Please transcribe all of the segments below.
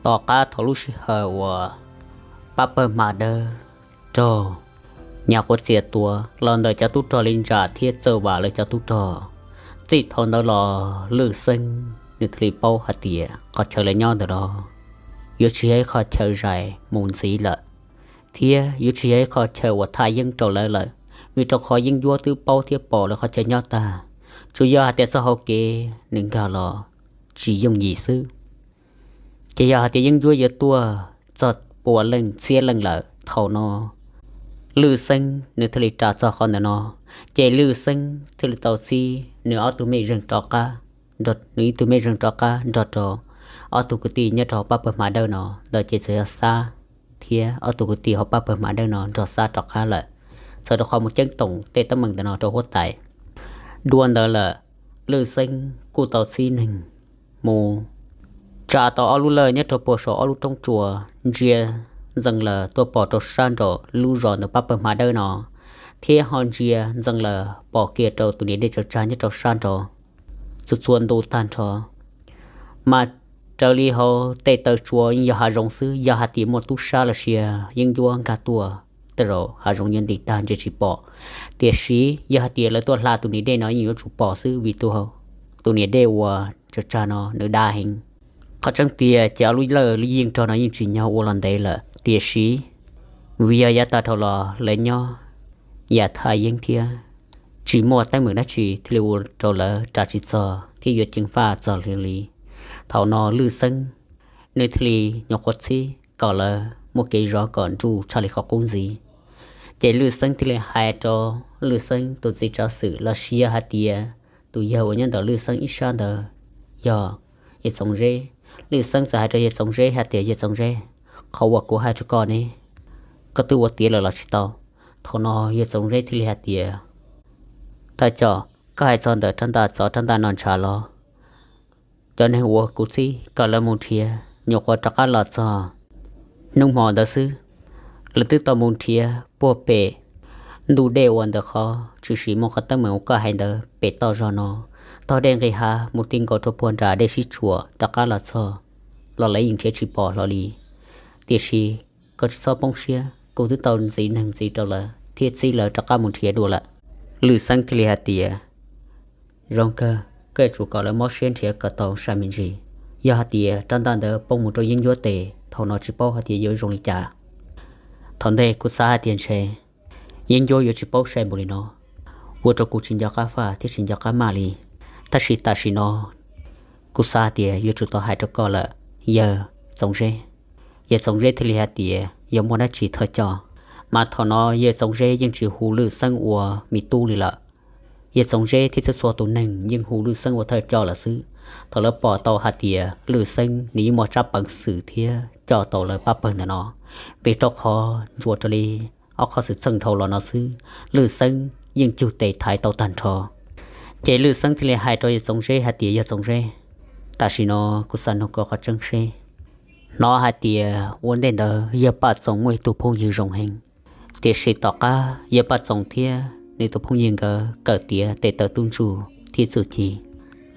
Tom qab thaum lub sij hawm uas pab pawg hma dawb raug Nyuam Qhuav txiav tuav los ntawm cov tub rog li ntsa thiab txawj vam lawv cov tub rog, txij thaum ntawd los Lwj Xeeb nws thiaj li paub hais tias qhov chaw lawv nyob ntawm no yuav tsis yog ib qho chaw zais mus ntxiv lawm, thiab yuav tsis yog ib qho chaw uas thaj yeeb rau lawv lawm, vim rau qhov yeeb ncuab twb paub thiab pom lawv qhov chaw nyob tag. Tsuas yog hais tias txoj hau kev nws nkag los tsis yooj yim xwb. Ces yog hais tias yeeb ncuab yuav tuaj txog pua leej txhiab leej lawm thaum no, Lwj Xeeb nws thiaj li ras txog qhov ntawm no. Ces Lwj Xeeb thiaj li tau txib nws ob tug mej zeeg rov qab, nws ib tug mej zeeg rov qab nrog rau ob tug kwv tij nyob rau hauv pab pawg hma dawb no ntawd ces txawm yog Xab thiab ob tug kwv tij hauv pab pawg hma dawb no nrog Xab rov qab lawm. Txawm rau qhov mus ceeb toom tej teeb meem ntawm no rau huab tais. Dua ntawd lawm, Lwj Xeeb kuj tau txib neeg mus tsa tau ob lub lawj nyob rau puag saum ob lub roob tsua, ntsia ntxees lawm tuaj pom rau sab nraum lub zos ntawm pab pawg hma dawb no, thiab ho ntsia ntxees lawm pom kiag rau tus niam dej tsaws tsag nyob rau sab nraud, txhua txhua ntu tag nrho. Mas raws li hauv tej taw tsua yeej yog hav zoov xwb, yog hais tias muaj tub sab los sis yeeb ncuab nkag tuaj tej zaum hav zoov yuav ntim tag ntsia tsis pom. Tiam sis yog hais tias lawv tuaj hla tus niam dej no yeej yuav tsum pom xwb, vim tus niam dej uas tsaws tsag no nws dav heev. Qhov tseeb tiag ces ob lub lawj lub yeej rog no yeej tsis nyob ua los ntev lawm, tiam sis vim yog yav tag dhau los lawv nyob yam thaj yeeb thiab tsis muaj teeb meem dab tsi thiaj li ua rau lawv ras tsis txog thiab yuav ceev faj txog li li. Thaum no Lwj Xeeb nws thiaj li nyuam qhuav txib kom lawv muaj kev zov kom ntsuj tshaj li qhov qub ntxiv. Ces Lwj Xeeb thiaj li hais rau Lwj Xeeb tus txiv tsav xwm los sis yog hais tias tus yawg uas nyob ntawm Lwj Xeeb ib sab ntawd yog Yawg Txoov Zeb. Lwj Xeeb txawm hais rau Yawg Txoov Zeb hais tias, Yawg Txoov Zeb, qhov uas kuv hais rau koj ne, koj twb ua tiav lawm los tsis tau? Thaum no Yawg Txoov Zeb thiaj li hais tias, Thawj coj, koj hais txog ntawm rab ntaj txov rab ntaj no ntshav los? Cov neeg uas kuv txib kom lawv mus nrhiav nyuam qhuav rov qab los txog hnub hmo ntawd xwb. Lawv twb tau mus nrhiav puag pem ntug dej uas ntawm qhov tshwm sim muaj qhov teeb meem uas koj hais ntawd pem toj zog no, tog dej nqis hav mus ti nkaus rau puag nram dej sib tshuam rov qab los txog los lawv yeej nrhiav tsis pom hlo li. Tiam sis koj tsis txhob poob siab, kuv twb tau ntxiv neeg ntxiv rau lawv thiab txib lawv rov qab mus nrhiav dua lawm. Lwj Xeeb thiaj li hais tias, Zoo kawg, koj yuav tsum kom lawv mob siab nrhiav kom tau sai me ntsis. Yog hais tias rab ntaj ntawd poob mus rau yeeb ncuab tes, thaum no tsis paub hais tias yuav zoo li cas. Thaum ntej kuv xav hais tias ntshe yeeb ncuab yuav tsis paub sai npaum li no, ua rau kuv tsis nco qab faj thiab tsis nco qab maj li. Tab sis tam sim no kuv xav hais tias yuav tsum tau hais rau koj lawm, Yawg Txoov Zeb. Yawg Txoov Zeb thiaj li hais tias, Yog muaj dab tsi thawj coj? Mas thaum no Yawg Txoov Zeb yeej tsis hu Lwj Xeeb ua me tub li lawm. Yawg Txoov Zeb thiab txhua txhua tus neeg yeej hu Lwj Xeeb ua thawj coj lawm xwb. Thaum lawv pom tau hais tias Lwj Xeeb nws yeej muaj tsab peev xwm thiab coj tau lawv pab pawg ntawm no, vim rau qhov ntsuas raws li ob qhov xwm txheej dhau los no xwb, Lwj Xeeb yeej cug tes thaiv tau tag nrho. Ces Lwj Xeeb thiaj li hais rau Yawg Txoov Zeb hais tias, Yawg Txoov Zeb, tam sim no kuv xav nug koj qhov tseeb seb, hnov hais tias ua ntej ntawd Yawg Paj Txoos muaj ib tug phooj ywg zoo heev, tiam sis tom qab Yawg Paj Txoos thiab nws tus phooj ywg nkawd kawm tiav tes taw tub ntsuj thiab txuj ci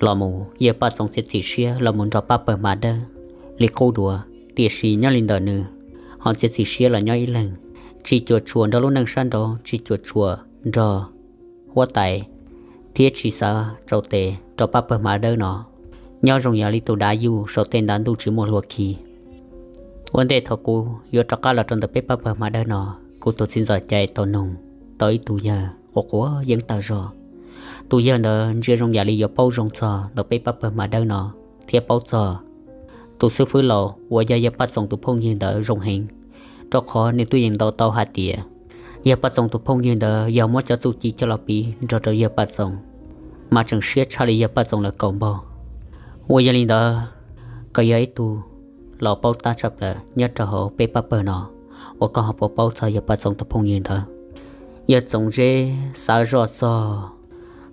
los mus, Yawg Paj Txoos txiav txim siab los mus nrog pab pawg Hma Dawb li qub dua. Tiam sis nyob li ntawm nws ho txiav txim siab los nyob ib leeg, tsis cuam tshuam nrog lub neej sab nraud, tsis cuam tshuam nrog huab tais, thiab tsis xav tso tes rau pab pawg Hma Dawb no, nyob zoo yam li tus dav yuj saum tej ntav ntuj tsis muaj hlua khi. Ua ntej thaum kuv yuav rov qab los rau ntawm peb pab pawg Hma Dawb no, kuv tus txiv ntxawm Cai tau noog tau ib tug yawg quav quav yeeb tag zog. Tus yawg ntawd ntsia zoo yam li yuav paub zoo txog ntawm peb pab pawg Hma Dawb no thiab paub txog tus xib fwb laus uas yog Yawg Paj Txoos tus phooj ywg ntawd zoo heev, rau qhov nws twb yeej ntaus tau hais tias Yawg Paj Txoos tus phooj ywg ntawd yog muab cov txuj ci coj los piv nrog rau Yawg Paj Txoos, mas tseem siab tshaj li Yawg Paj Txoos lawv kaum npaug. Uas yog li ntawd, koj yog ib tug los paub tab tshaj plaws nyob rau hauv peb pab pawg no, uas koj ho puas paub txog Yawg Paj Txoos tus phooj ywg ntawd? Yawg Txoov Zeb xav zoj txog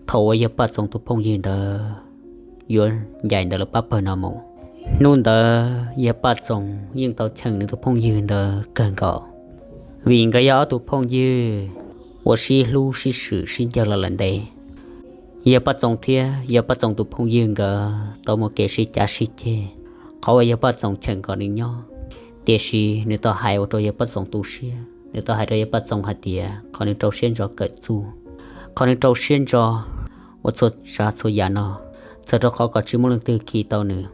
thaum uas Yawg Paj Txoos tus phooj ywg ntawd yuav ncaim ntawm lawv pab pawg no mus. Hnub ntawd Yawg Paj Txoos yeej tau cheem nws tus phooj ywg ntawd kawg nkaus, vim nkawd yog ob tug phooj ywg uas sib hlub sib swm sib ncawg los lawm ntev. Yawg Paj Txoos thiab Yawg Paj Txoos tus phooj ywg nkawd tau muaj kev sib cav sib ceg, qhov uas yawg Paj Txoos cheem kom nws nyob. Tiam sis nws tau hais ua rau yawg Paj Txoos tu siab, nws tau hais rau yawg Paj Txoos hais tias qhov nws rau siab ntso kawm txuj, qhov nws rau siab ntso ua txhua tsav txhua yam no, txawm rau qhov kom tsis muaj leej twg khi tau nws,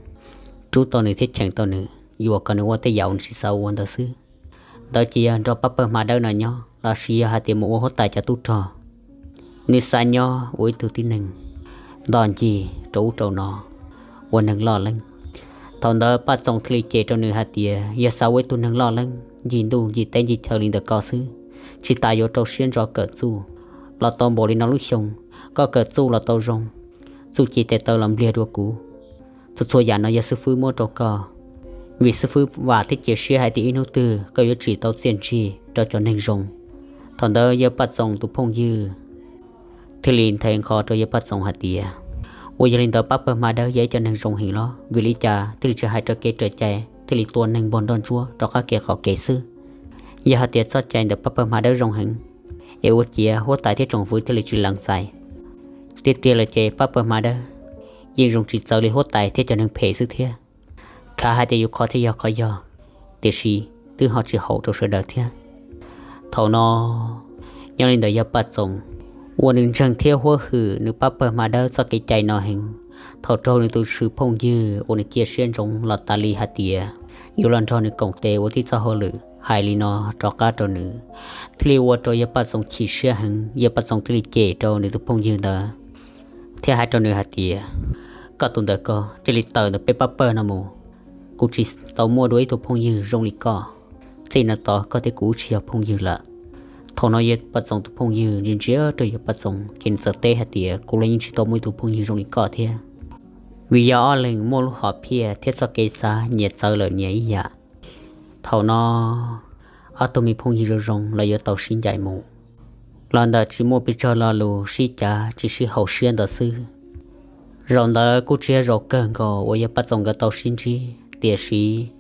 rub tau nws thiab cheem tau nws, yuam kom nws ua tej yam uas nws tsis xav ua ntawd xwb. Ntawd ces yog nrog pab pawg hma dawb no nyob lossis yog hais tias mus ua huab tais cov tub rog. Nws xav nyob ua ib tug tib neeg nto ncig rau ub rau no, ua neeg loj leeb. Thaum ntawd Paj Txoos thiaj li cem rau nws hais tias yog xav ua ib tug neeg loj leeb ncig ntuj ncig teb ncig chaw li ntawm koj xwb, tsis tas yuav rau siab ntso kawm txuj los tau npaum li no lub xyoo, koj kawm txuj los tau zoo, txuj ci tes taw los npliag dua kuv. Txhua txhua yam no yog xib fwb muab rau koj, vim xib fwb vam thiab cia siab hais tias ib hnub twg koj yuav tsim tau txiaj ntsig rau cov neeg zoo. Thaum ntawd yawg Paj Txoos tus phooj ywg thiaj li nthe nqho rau yawg Paj Txoos hais tias, ua yog li ntawd pab pawg hma dawb yog ib cov neeg zoo heev los? Vim li cas thiaj li tsis hais raws kev raws cai, thiaj li tua neeg npog nroj ntsuab rov qab kev qhov kev xwb? Yog hais tias txoj cai ntawm pab pawg hma dawb zoo heev, es ua ciav huab tais thiab tsoom fwv thiaj li tsis lees txais. Tiag tiag lawm ces pab pawg hma dawb yeej zoo tsis txawv li huab tais thiab cov neeg phem xwb thiab. Khav hais tias yus qhov thiaj yog qhov yog, tiam sis twb ho tsis haum rau sawv daws thiab. Thaum no, nyob li ntawd yawg Paj Txoos uas nws ntseeg thiab huab hwm nws pab pawg hma dawb txoj kev cai no heev, thaum raug nws tus phooj ywg uas nws cia siab ntsoov los tas li hais tias yuav los nrog nws koom tes ua tib txoj hauj lwm hais li no rov qab rau nws, thiaj li ua rau yawg Paj Txoos chim siab heev. Yawg Paj Txoos thiaj li cem rau nws tus phooj ywg ntawd thiab hais rau nws hais tias, koj tus ntawd koj cia li tawm ntawm peb pab pawg no mus, kuv tsis tau muaj dua ib tug phooj ywg zoo li koj. Txij no tod koj thiab kuv tsis yog phooj ywg lawm. Thaum no yawg Paj Txoos tus phooj ywg ntsia ntsia rau yawg Paj Txoos ces nws txawm teb hais tias, kuv los yeej tsis tau muaj ib tug phooj ywg zoo li koj thiab, vim yog ob leeg muaj lub hom phiaj thiab txoj kev xav nyias txawv lawm nyias ib yam. Thaum no ob tug me phooj ywg zoo zoo los yuav tau sib ncaim mus los ntawm tsis muaj pes tsawg lo lus sib cav tsis sib haum siab ntawd xwb. Zaum ntawd kuj tsis yog zaum kawg nkaus uas yawg Paj Txoos nkawd tau sib ntsib, tiam sis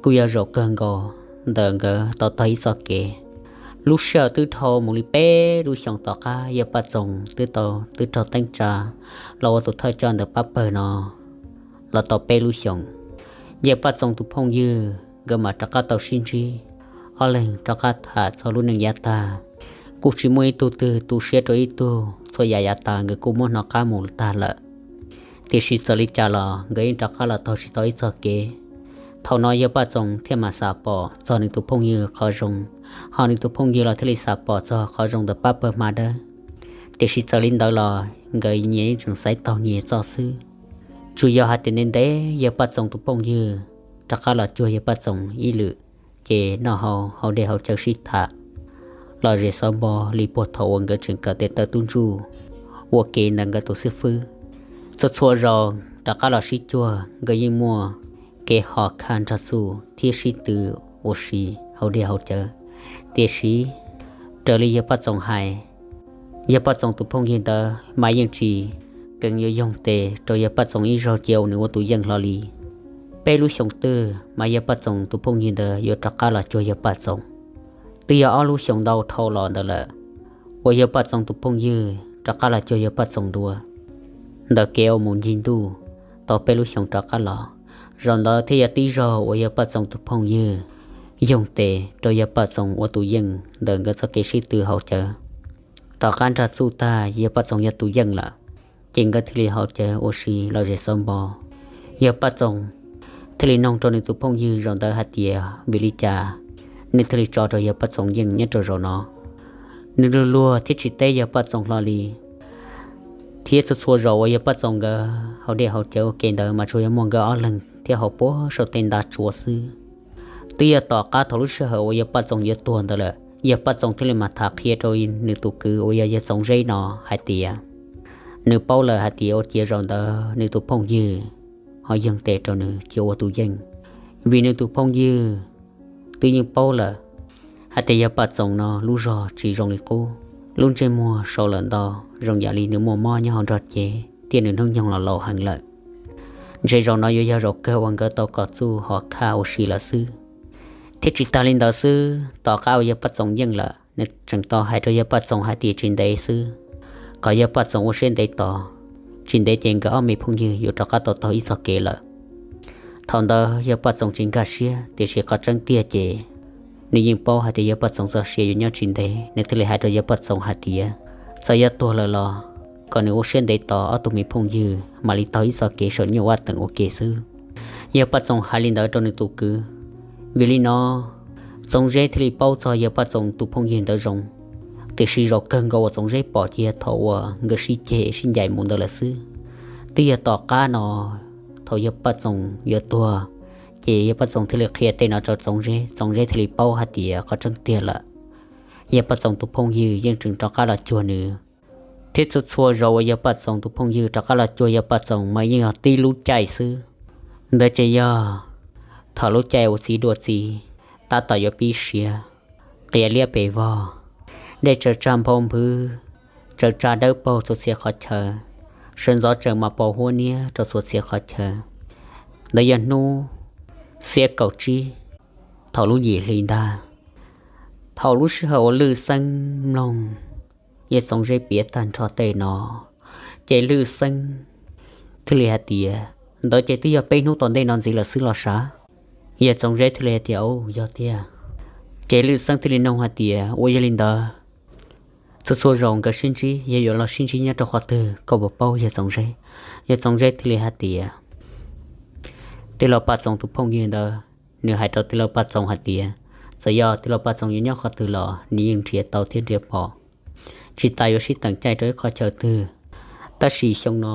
kuj yog zaum kawg nkaus ntawm nkawd tau taug ib txoj kev. Lub sij hawm twb dhau mus li peb lub xyoos tom qab yawg Paj Txoos twb tau twb raug teeb tsa los ua tus thawj coj ntawm pab pawg no los tau peb lub xyoos. Yawg Paj Txoos tus phooj ywg nkawd mam rov qab tau sib ntsib, ob leeg rov qab tham txog lub neej yav tag. Kuj tsis muaj ib tug twg tu siab rau ib tug, txhua yam yav tas nkawd kuj muab hnov qab mus tag lawm. Tiam sis txawm li cas los nkawd yeej rov qab los taug tsis tau ib txoj kev. Thaum no yawg Paj Txoos thiaj mam xam pom txog nws tus phooj ywg qhov zoo, ho nws tus phooj ywg los thiaj li xam pom txog qhov zoo ntawm pab pawg hma dawb. Tiam sis txawm li ntawd los nkawd nyias yeej tseem xaiv taug nyias txoj xwb. Tsuas yog hais tias ntev ntev yawg Paj Txoos tus phooj ywg rov qab los cuag yawg Paj Txoos ib lwm, ces noj haus haus dej haus cawv sib tham, lom zem xov npo li puag thaum uas nkawd tseem kawm tes taw tub ntsuj ua ke ntawm nkawd tus xib fwb. Txhua txhua zaus rov qab los sib cuag nkawd yeej muaj kev hom khaj nrog txuj thiab sib tw ua si haus dej haus cawv. Tiam sis raws li yawg Paj Txoos hais, yawg Paj Txoos tus phooj ywg ntawd mas yeej tsis kheev yuav yoog tes rau yawg Paj Txoos ib zaug cia nws ua tus yeej hlo li. Peb lub xyoos twg mas yawg Paj Txoos tus phooj ywg ntawd yuav rov qab los cuag yawg Paj Txoos. Twb yog ob lub xyoos ntau dhau los ntawd lawm uas yawg Paj Txoos tus phooj ywg rov qab los cuag yawg Paj Txoos dua. Ntawm kev ua mus ncig ntuj tau peb lub xyoos rov qab los, zaum ntawd thiaj yog tib zaug uas yawg Paj Txoos tus phooj ywg yoog tes rau yawg Paj Txoos ua tus yeej ntawm nkawd txoj kev sib tw haus cawv. Tom qab nrog txuj tag yawg Paj Txoos yog tus yeej lawm, ces nkawd thiaj li haus cawv ua si lom zem xov npo. Yawg Paj Txoos thiaj li noog rau nws tus phooj ywg zaum ntawd hais tias vim li cas nws thiaj li tso rau yawg Paj Txoos yeej nyob rau zaum no. Nws luag luag thiab tsis teb yawg Paj Txoos hlo li, thiab txhua txhua zaus uas yawg Paj Txoos nkawd haus dej haus cawv ua ke ntawd mas tsuas yog muaj nkawd ob leeg thiab haus puag saum tej ntav tsuav xwb. Twb yog tom qab thaum lub sij hawm uas yawg Paj Txoos yuav tuag ntawd lawm, yawg Paj Txoos thiaj li mam tham qhia rau nws tus kwv uas yog yawg Txoov Zeb no hais tias nws paub lawm hais tias ua ciav zaum ntawd nws tus phooj ywg ho yoog tes rau nws cia ua tus yeej, vim nws tus phooj ywg twb yeej paub lawm hais tias yawg Paj Txoos no lub zog tsis zoo li qub, lub ntsej muag sau lawm ntau, zoo yam li nws muaj mob nyob hauv nrog cev thiab nws hnub nyoog los laus heev lawm. Ntshe zaum no yuav yog zaum kawg uas nkawd tau kom txuj hom khaj ua si lawm xwb. Thiab tsis tas li ntawd xwb, tom qab uas yawg Paj Txoos yeej lawm, nws tseem tau hais rau yawg Paj Txoos hais tias tsis ntev xwb, kom yawg Paj Txoos ua siab ntev tos, tsis ntev ces nkawd ob me phooj ywg yuav rov qab tau taug ib txoj kev lawm. Thaum ntawd yawg Paj Txoos tsis nkag siab, tiam sis qhov tseeb tiag ces nws yeej paub hais tias yawg Paj Txoos txoj sia yuav nyob tsis ntev, nws thiaj li hais rau yawg Paj Txoos hais tias, txawm yog tuag lawm los kom nws ua siab ntev tos ob tug me phooj ywg mam li taug ib txoj kev saum nyuj vaj teem ua ke xwb. Yawg Paj Txoos hais li ntawd rau nws tus kwv. Vim li no, Txoov Zeb thiaj li paub txog yawg Paj Txoos tus phooj ywg ntawd zoo, tiam sis zaum kawg nkaus uas Txoov Zeb pom ces yog thaum uas nkawd sib ceg sib ncaim mus ntawd lawm xwb. Twb yog tom qab no, thaum yawg Paj Txoos yuav tuag, ces yawg Paj Txoos thiaj li qhia tej no rau Txoov Zeb, Txoov Zeb thiaj li paub hais tias qhov tseeb tiag lawm, yawg Paj Txoos tus phooj ywg yeej tseem rov qab los cuag nws. Thiab txhua txhua zaus uas yawg Paj Txoos tus phooj ywg rov qab los cuag yawg Paj Txoos mas yeej yog tib lub caij xwb. Ntawd ces yog thaum lub caij uas txiv dua txiv, tab tom yuav pib siav, qias liab pes vog, dej tsaws tsag nphau nphwv, tsaws tsag dawb paug txhua txhia qhov chaw, sawv ntxov tsaws mas pos huab niab rau txhua txhia qhov chaw. Ntawd yog hnub xiab kaum tsib, thaum lub yim hli ntag. Thaum lub sij hawm uas Lwj Xeeb mloog yawg Txoov Zeb piav tag nrho tej no, ces Lwj Xeeb thiaj li hais tias, ntawd ces twb yog peb hnub tom ntej no ntxiv lawm xwb los sav? Yawg Txoov Zeb thiaj li hais tias, au, yog tiag. Ces Lwj Xeeb thiaj li noog hais tias, ua yog li ntawd, txhua txhua zaus nkawd sib ntsib yog yuav los sib ntsib nyob rau qhov twg koj puas paub yawg Txoov Zeb? Yawg Txoov Zeb thiaj li hais tias, tij laug Paj Txoos tus phooj ywg ntawd, nws hais rau tij laug Paj Txoos hais tias, txawm yog tij laug Paj Txoos yuav nyob qhov twg los nws yeej nrhiav tau thiab nrhiav pom, tsis tas yuav sib teem caij rau ib qhov chaw twg. Tab sis xyoo no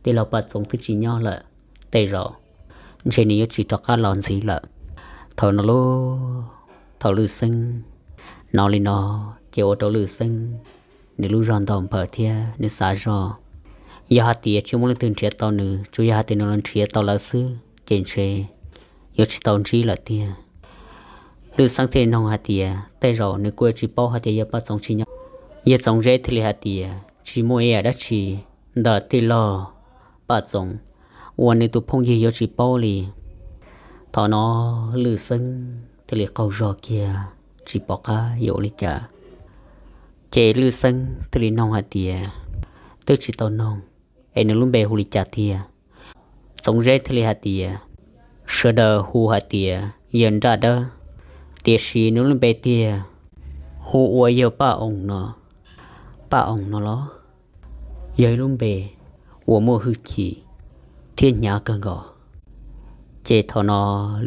tij laug Paj Txoos twb tsis nyob lawm, tej zaum ntshe nws yuav tsis rov qab los ntxiv lawm. Thaum no lub, thaum Lwj Xeeb hnov li no, ces ua rau Lwj Xeeb nws lub zog ntaus nphaws thiab nws xav zog. Yog hais tias tsis muaj leej twg nrhiav tau nws, tsuas yog hais tias nws los nrhiav tau lawv xwb ces ntshe yuav tsis tau ntsib lawm tiag. Lwj Xeeb thiaj li noog hais tias tej zaum nws kuj yuav tsis paub hais tias yawg Paj Txoos tsis nyob. Yawg Txoov Zeb thiaj li hais tias tsis muaj ib yam dab tsi ntawm tij laug Paj Txoos uas nws tus phooj ywg yuav tsis paub li. Thaum no Lwj Xeeb thiaj li qaug zog kiag tsis pom qab yuav ua li cas. Ces Lwj Xeeb thiaj li noog hais tias, twb tsis tau noog, es nws lub npe hu li cas tiag? Txoov Zeb thiaj li hais tias, sawv daws hu hais tias yawg Nraj Dawb, tiam sis nws lub npe tiag hu ua yawg Paj Oos no. Paj Oos no los yog ib lub npe uas muaj hwj chim thiab hnyav kawg nkaus. Ces thaum no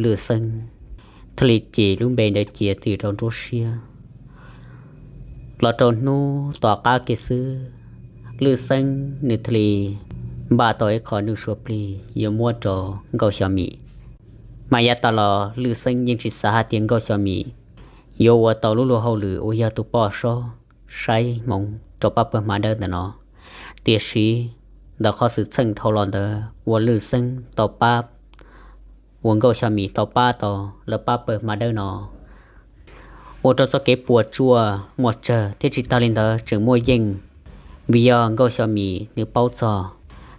Lwj Xeeb thiaj li cem lub npe ntawd cia tim rau nruab siab. Los rau hnub tom qab kiag xwb, Lwj Xeeb nws thiaj li npaj tau ib qho nws suav plig yuav muab rau Nkauj Xyo Mim. Mas yav tas los Lwj Xeeb yeej tsis xav hais tias Nkauj Xyo Mim yuav ua tau lub luag hauj lwm uas yog tus poj saub saib hmoov rau pab pawg Hmab Dawb ntawm no. Tiam sis ntawm qhov xwm txheej dhau los ntawd uas Lwj Xeeb tau pab, uas Nkauj Xyo Mim tau pab tau lawv pab pawg Hmab Dawb no, ua rau txoj kev puas tsuaj muaj tsawg thiab tsis tas li ntawd tseem muaj yeej. Vim yog Nkauj Xyo Mim nws paub txog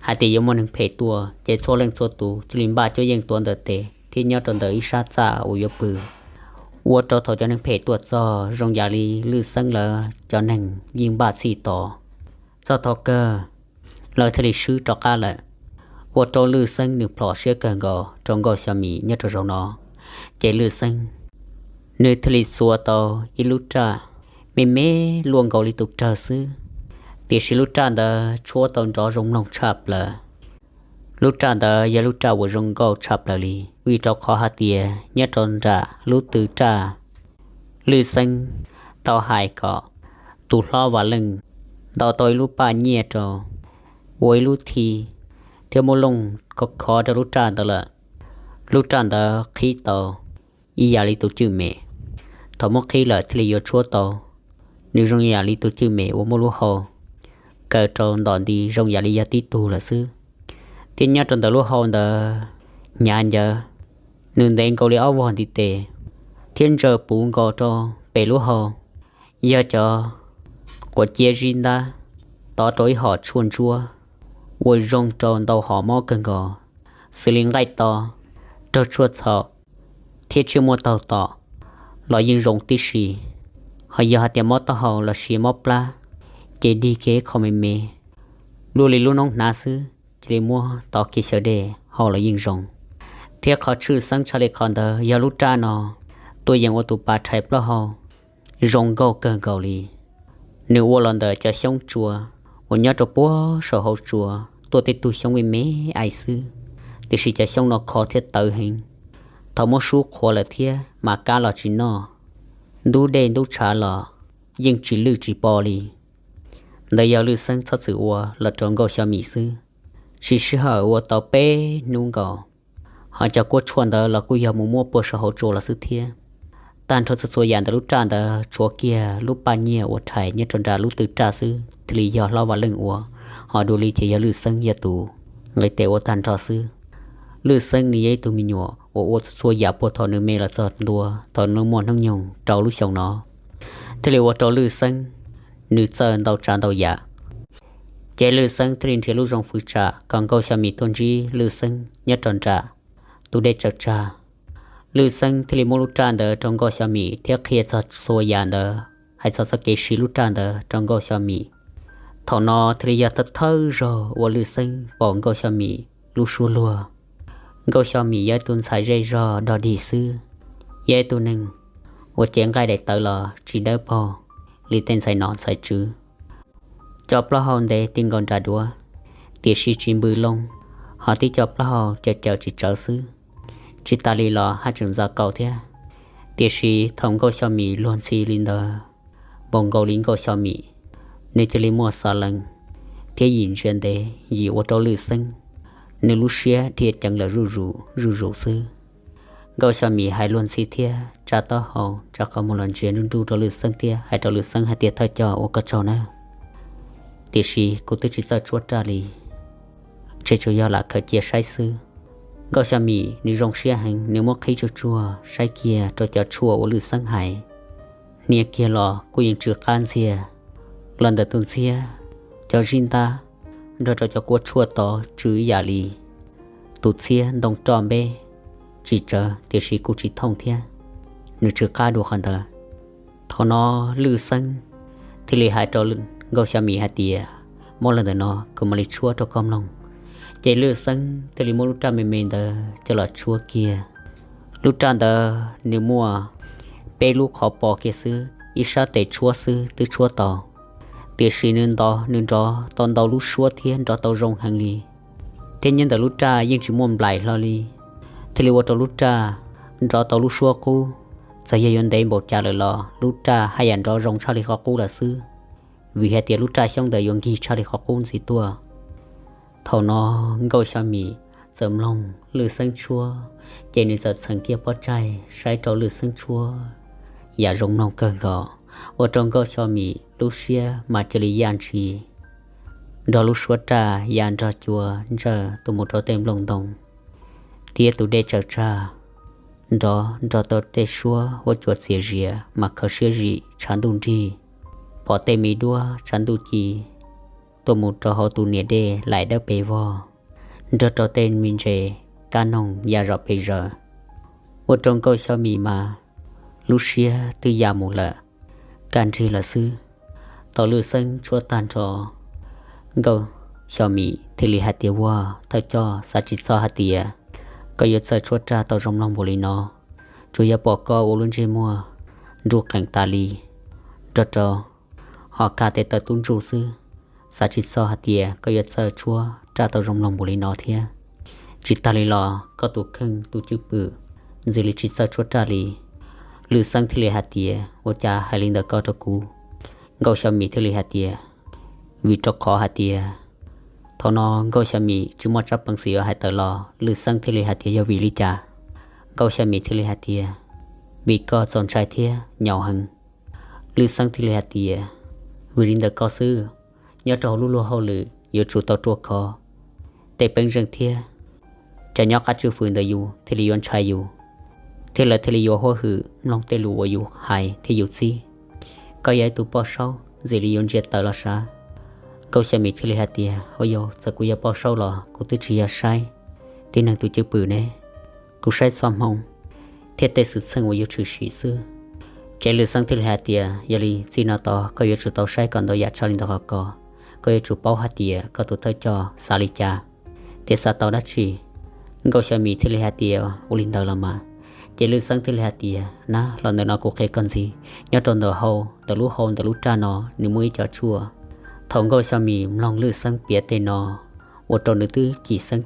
hais tias yuav muaj neeg phem tuaj, ces txhua leej txhua tus cia li npaj cuab yeej tuav ntawm tes thiab nyob rau ntawm ib sab txaj uas yuav pw, ua rau thaum cov neeg phem tuaj txog zoo yam li Lwj Xeeb lawv cov neeg yeej npaj txhij tos. Txog thaum kawg lawv thiaj li swb rov qab lawm, ua rau Lwj Xeeb nws plhom siab kawg nkaus rau Nkauj Xyo Mim nyob rau zaum no. Ces Lwj Xeeb nws thiaj li txua tau ib lub raj me me luaj nkaus li tus rawg xwb, tiam sis lub raj ntawd tshuab tau nrov zoo mloog tshaj plaws. Lub raj ntawd yog lub raj uas zoo nkauj tshaj plaws li, vim rau qhov hais tias nyob rau nram lub tw raj, Lwj Xeeb tau hais kom tus hlob Vam Leej ntaus tau ib lub paj nyiaj rau, ua ib lub thi, thiab muab looj khov khov rau lub raj ntawd lawm. Lub raj ntawd qhib tau ib yam li tus cwj mem. Thaum muab qhib lawm thiaj li yuav tshuab tau, nws zoo yam li tus cwj mem uas muaj lub hau kaw rau ntom nti zoo yam li yog tib tug lawm xwb. Thiab nyob rau ntawm lub hau ntawd hnyav ncawv, nws ntev nkaus li ob vog ntiv tes, thiab ntsaws puv nkaus rau pem lub hau, yog cov quav ciab zib ntab tov rau ib hom tshuaj ntsuab uas zoo rau ntau hom mob kawg nkaus, xws li nqaij to, raug tshuaj txhaum, thiab tsiaj muaj taug tom los yeej zoo tib si. Ho yog hais tias mob taub hau los sis mob plab, ces dig kiag ib qho me me, luaj li lub noob hnav xwb, cia li muab tov kiag xyaw dej haus los yeej zoo. Thiab qhov tshwj xeeb tshaj li qhov ntawd yog lub raj no tuaj yeem ua tus pas rhais plaub hau zoo nkauj kawg nkaus li. Nws ua los ntawm cov xyoob tsua uas nyob rau puag saum hauv tsua tuaj tej tug xyoob me me ais xwb, tiam sis cov xyoob no khov thiab tawv heev. Thaum muab sub qhuav lawm thiab mas kab los tsis noj, ntub dej ntub tshav los yeej tsis lwj tsis po li. Ntawd yog Lwj Xeeb txhob txwm ua los rau Nkauj Xyo Mim xwb. Siv sij hawm ua tau peb hnub nkaus, ho cov kuab tshuaj ntawd los kuj yog mus muab puag saum hauv tsua los xwb thiab. Tag nrho txhua txhua yam ntawm lub raj ntawd tshuav kiag lub paj nyiaj uas rhais nyob rau nram lub tw raj xwb thiaj li yog hlob Vam Leej ua, ho dua li ces yog Lwj Xeeb yog tus nqis tes ua tag nrho xwb. Lwj Xeeb nws yog ib tug me nyuam uas ua txhua txhua yam puag thaum nws me los txog ntua thaum nws muaj hnub nyoog rau lub xyoo no, thiaj li ua rau Lwj Xeeb nws txawj ntau tsav ntau yam. Ces Lwj Xeeb thiaj li nrhiav lub zoo fwv tsam kom Nkauj Xyo Mim tuaj ntsib Lwj Xeeb nyob rau nram tus dej tsaws tsag. Lwj Xeeb thiaj li muab lub raj ntawd rau Nkauj Xyo Mim thiab qhia txog txhua yam ntawd, hais txog txoj kev siv lub raj ntawd rau Nkauj Xyo Mim. Thaum no thiaj li yog thawj thawj zaug uas Lwj Xeeb pom Nkauj Xyo Mim lub suab luag. Nkauj Xyo Mim yog ib tug ntxhais zej zog dog dig xwb, yog ib tug neeg uas cev nqaij daim tawv los tsis dawb paug li tej ntxhais nom ntxhais tswv. Cov plaub hau ntev ti nkaus nram duav, tiam sis tsis npws loo, ho tib co plaub hau cawm cawm tsis tsawv xwb. Tsis tas li los haj tseem ntxaws kaus thiab. Tiam sis thaum Nkauj Xyo Mim luag ntxhi li ntawd, npaum nkaus li Nkauj Xyo Mim, nws cia li muaj xav lees thiab yim ntsia ntev yim ua rau Lwj Xeeb nws lub siab dhia ceev lawm zuj zus zuj zus xwb. Nkauj Xyo Mim hais luag ntxhi thiab tsa taub hau tsa qhov muag los ntsia nruj nruj rau Lwj Xeeb thiab hais rau Lwj Xeeb hais tias, Thawj coj, ua koj tsaug nawb, tiam sis kuv twb tsis txawj tshuab raj li, tseem tsuas yog lam khaws cia saib xwb. Nkauj Xyo Mim nws zoo siab heev, nws muab qhib tsuag tsuag saib kiag rau cov tshuaj uas Lwj Xeeb hais, hnia kiag los kuj yeej tsw qab ntxiag los ntawm tus ntxhiab, cov zib ntab nrog rau cov kuab tshuaj tod tsw ib yam li tus txhiab ntoo roj npeb, tsis tsawv tiam sis kuj tsis thooj thiab, nws tsw qab dua qhov ntawd. Thaum no Lwj Xeeb thiaj li hais rau Nkauj Xyo Mim hais tias, Muab los ntawm no kuv mam li tshuab rau koj mloog. Ces Lwj Xeeb thiaj li muab lub raj me me ntawd coj los tshuab kiag. Lub raj ntawd nws muaj peb lub qhov pos kiag xwb, ib sab tes tshuab xwb twb tshuab tau, tiam sis nws nto nws nrov tau ntau lub suab thiab nrov tau zoo heev li, thiab nyob ntawm lub raj yeej tsis muaj nplaim hlo li, thiaj li ua rau lub raj nrov tau lub suab qub. Txawm yog yuav ntev npaum cas lawm los lub raj haj yam nrov zoo tshaj li qhov qub lawm xwb, vim hais tias lub raj xyoob ntawd yuav nkig tshaj li qhov qub ntxiv tuaj. Thaum no Nkauj Xyo Mim txawm mloog Lwj Xeeb tshuab, ces nws txawm txheem kiag pob tsaig saib rau Lwj Xeeb tshuab yam zoo mloog kawg nkaus, ua rau Nkauj Xyo Mim lub siab mas cia li yaj ntshis, nrog lub suab raj ya nrog cua ntsawj tuaj mus rau tej nplooj ntoo thiab tus dej tsaws tsag, nrov nrog tau tej suab huab cua txias zias mas kho siab zim tshav ntuj nrig, pom tej me duab tshav ntuj ci tuaj mus rau hauv tus niam dej laim dawb pes vog, nrog rau tej me ntses kab noog ya zom pes zaws, ua rau Nkauj Xyo Mim mas lub siab twb ya mus lawm, kaj nrig lawm xwb. Thaum Lwj Xeeb tshuab tag nrho, Nkauj Xyo Mim thiaj li hais tias, Ua, thawj coj, xav tsis txog hais tias koj yuav txawj tshuab raj tau zoo mloog npaum li no, tsuas yog pom koj ua lub ntsej muag nruj qees tas li, nrog rau ho kag tes taw tub ntsuj xwb, xav tsis txog hais tias koj yuav txawj tshuab raj tau zoo mloog npaum li no thiab. Tsis tas li los koj tus kheej tus cwj pwm ntxim li tsis txawj tshuab raj li. Lwj Xeeb thiaj li hais tias, Ua cas hais li ntawd koj rau kuv? Nkauj Xyo Mim thiaj li hais tias, Vim rau qhov hais tias thaum no Nkauj Xyo Mim tsis muaj tsab peev xwm yuav hais tawm los, Lwj Xeeb thiaj li hais tias, Yog vim li cas? Nkauj Xyo Mim thiaj li hais tias, Vim koj txaus ntshai thiab nyaum heev. Lwj Xeeb thiaj li hais tias, Vim li ntawm koj xwb, nyob rau hauv lub luag hauj lwm yuav tsum tau ruaj khov, tej peeb zeej thiab cov nyob qab tswj fwm ntawm yus thiaj li yuav ntshai yus, thiab lawv thiaj li yuav huab hwm mloog tej lus uas yus hais thiab yus txib. Koj yog ib tug poj saub ntxim li yuav ntsia tawm los sav. Nkauj Xyo Mim thiaj li hais tias, Ua yog txawm kuv yog poj saub los kuv twb tsis yog saib tib neeg tus cwj pwm ne, kuv saib txoj hmoo thiab tej xwm txheej uas yuav tshwm sim xwb. Ces Lwj Xeeb thiaj li hais tias, Yog li txij no tod koj yuav tsum tau saib kom ntau yam tshaj li ntawd qhov ko, koj yuav tsum paub hais tias koj tus thawj coj xav li cas, thiab xav tau dab tsi. Nkauj Xyo Mis thiaj li hais tias, Ua li ntawd los mas. Ces Lwj Xeeb thiaj li hais tias, Na, los ntawm no kuv qhia koj ntxiv. Nyob rau ntawm hau, ntawm lub hau ntawm lub raj no nws muaj ib co tshuaj. Thaum Nkauj Xyo Mis mloog Lwj Xeeb piav tej no, ua rau nws twb chim xeeb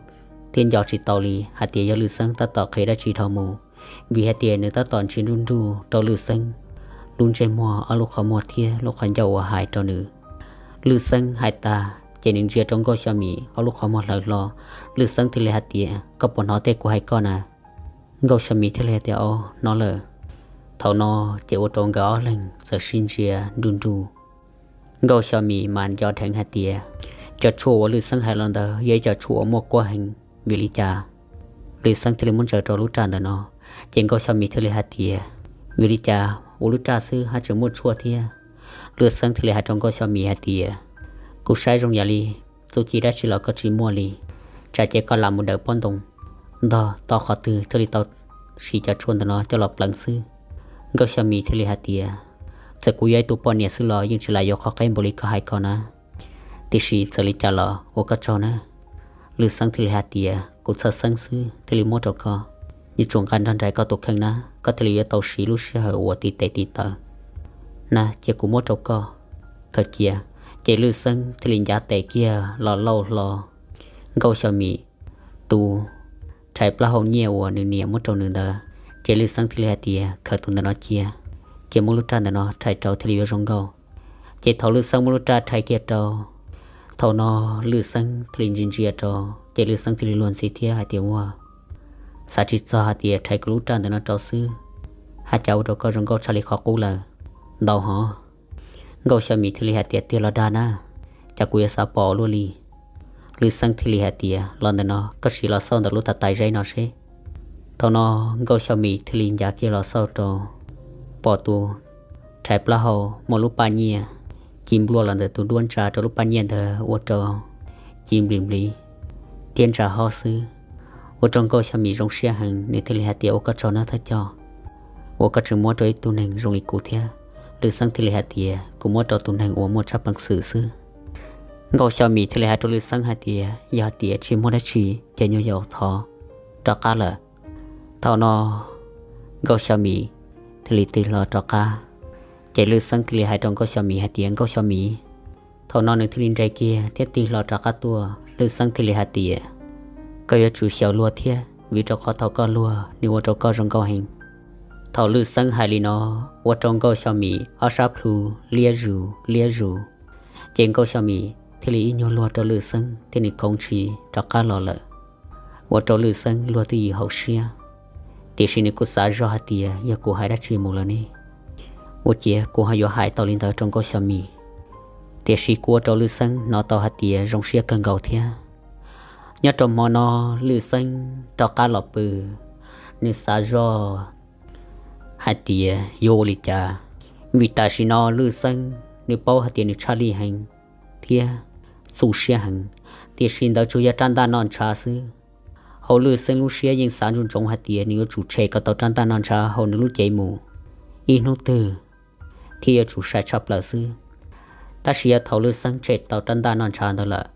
thiab nco tsis tau li hais tias yog Lwj Xeeb tab tom qhia dab tsi dhau mus, vim hais tias nws tab tom ntsia nruj nruj rau Lwj Xeeb lub ntsej muag, ob lub qhov muag thiab lub qhov ncauj uas hais rau nws. Lwj Xeeb hais tas ces nws ntsia rau Nkauj Xyo Mis ob lub qhov muag hlawv hlo. Lwj Xeeb thiaj li hais tias, Koj puas hnov tej kuv hais koj na? Nkauj Xyo Mis thiaj li hais tias, Au, hnov lawm. Thaum no ces ua rau nkawd ob leeg txawm sib ntsia nruj nruj. Nkauj Xyo Mis mas nco dheev hais tias cov tshuaj uas Lwj Xeeb hais los ntawd yog ib co tshuaj uas muaj kuab heev. Vim li cas Lwj Xeeb thiaj li muab ntsaws rau lub raj ntawm no? Ces Nkauj Xyo Mis thiaj li hais tias, Vim li cas ua lub raj xwb haj tseem muaj tshuaj thiab? Lwj Xeeb thiaj li hais rau Nkauj Xyo Mis hais tias, Kuv saib zoo yam li txuj ci dab tsi los koj tsis muaj li, tsam ces koj lam mus daws pob ntoo ntog tau qhov twg thiaj li tau siv cov tshuaj ntawm no coj los pleev xwb. Nkauj Xyo Mis thiaj li hais tias, Txawm kuv yog ib tug poj niam xwb los yeej tsis lam yuav qhov qeb npaum li koj hais ko na. Tiam sis txawm li cas los ua koj tsaug na. Lwj Xeeb thiaj li hais tias, Kuv txhawj xeeb xwb thiaj li muab rau koj. Yuav tsum nqa nrog nraim koj tus kheej na, koj thiaj li yuav tau siv lub sij hawm uas tiv tes tiv taw na. Cia kuv muab rau koj, khaws cia. Ces Lwj Xeeb thiaj li ncav tes kiag los lauj hlo Nkauj Xyo Mis tus rhais plaub hau nyiaj uas nws niam muab rau nws ntawd. Ces Lwj Xeeb thiaj li hais tias, Khaws tus ntawm no cia, ces muab lub raj ntawm no rhais rau thiaj li yuav zoo nkauj. Ces thaum Lwj Xeeb muab lub raj rhais kiag rau, thaum no Lwj Xeeb thiaj li ntsia ntsia rau, ces Lwj Xeeb thiaj li luag ntxhi thiab hais tias, Ua, xav tsis txog hais tias rhais kuv lub raj ntawm no rau xwb, haj cas ua rau koj zoo nkauj tshaj li qhov qub lawm. Ntau hov. Nkauj Xyo Mis thiaj li hais tias, Tiag los dag na, cas kuv yuav xav pom luaj li. Lwj Xeeb thiaj li hais tias, Los ntawm no koj sim los xauj ntawm lub tav tais zeb no seb. Thaum no Nkauj Xyo Mis thiaj li ncav kiag los xauj rau, pom tus rhais plaub hau muaj lub paj nyiaj ci nplua los ntawm tus duab ntsa rau lub paj nyiaj ntawd ua rau ci nplis nplis thiab ntsa hob xwb, ua rau Nkauj Xyo Mis zoo siab heev. Nws thiaj li hais tias, Ua koj tsaug nawb thawj coj, uas koj tseem muab rau ib tug neeg zoo li kuv thiab. Lwj Xeeb thiaj li hais tias, Kuv muab rau tus neeg uas muaj tshaj peev xwm xwb. Nkauj Xyo Mis thiaj li hais rau Lwj Xeeb hais tias, Yog hais tias tsis muaj dab tsi ces nyuag yaus thov rov qab lawm. Thaum no Nkauj Xyo Mis thiaj li tig hlo rov qab. Ces Lwj Xeeb thiaj li hais rau Nkauj Xyo Mis hais tias, Nkauj Xyo Mis. Thaum no nws thiaj li nres kiag thiab tig hlo rov qab tuaj. Lwj Xeeb thiaj li hais tias, Koj yuav tsum xyaum luag thiab, vim rau qhov thaum koj luag nws ua rau koj zoo nkauj heev. Thaum Lwj Xeeb hais li no, ua rau Nkauj Xyo Mis ob sab plhu liab zus liab zus. Ces Nkauj Xyo Mis thiaj li ib nyuag luag rau Lwj Xeeb thiab nws khoov ntshis rov qab los lawm, ua rau Lwj Xeeb luag twb yim hauv siab. Tiam sis nws kuj xav zoj hais tias, Yog kuv hais dab tsi mus lawm ne? Ua ciav kuv ho yuav hais tau li ntawd rau Nkauj Xyo Mis. Tiam sis kuj ua rau Lwj Xeeb hnov tau hais tias zoo siab kawg nkaus thiab. Nyob rau hmo no Lwj Xeeb rov qab los pw, nws xav zoj hais tias yuav ua li cas, vim tam sim no Lwj Xeeb nws paub hais tias nws tshaj lij heev thiab tu siab heev, tiam sis ntawd tsuas yog rab ntaj noj ntshav xwb. Hauv Lwj Xeeb lub siab yeej xav ntsoov ntsoov hais tias nws yuav tsum tshem kom tau rab ntaj noj ntshav hauv nws lub cev mus ib hnub twg thiab yuav tsum sai tshaj plaws xwb. Tab sis yog thaum Lwj Xeeb tshem tau rab ntaj noj ntshav ntawd lawm,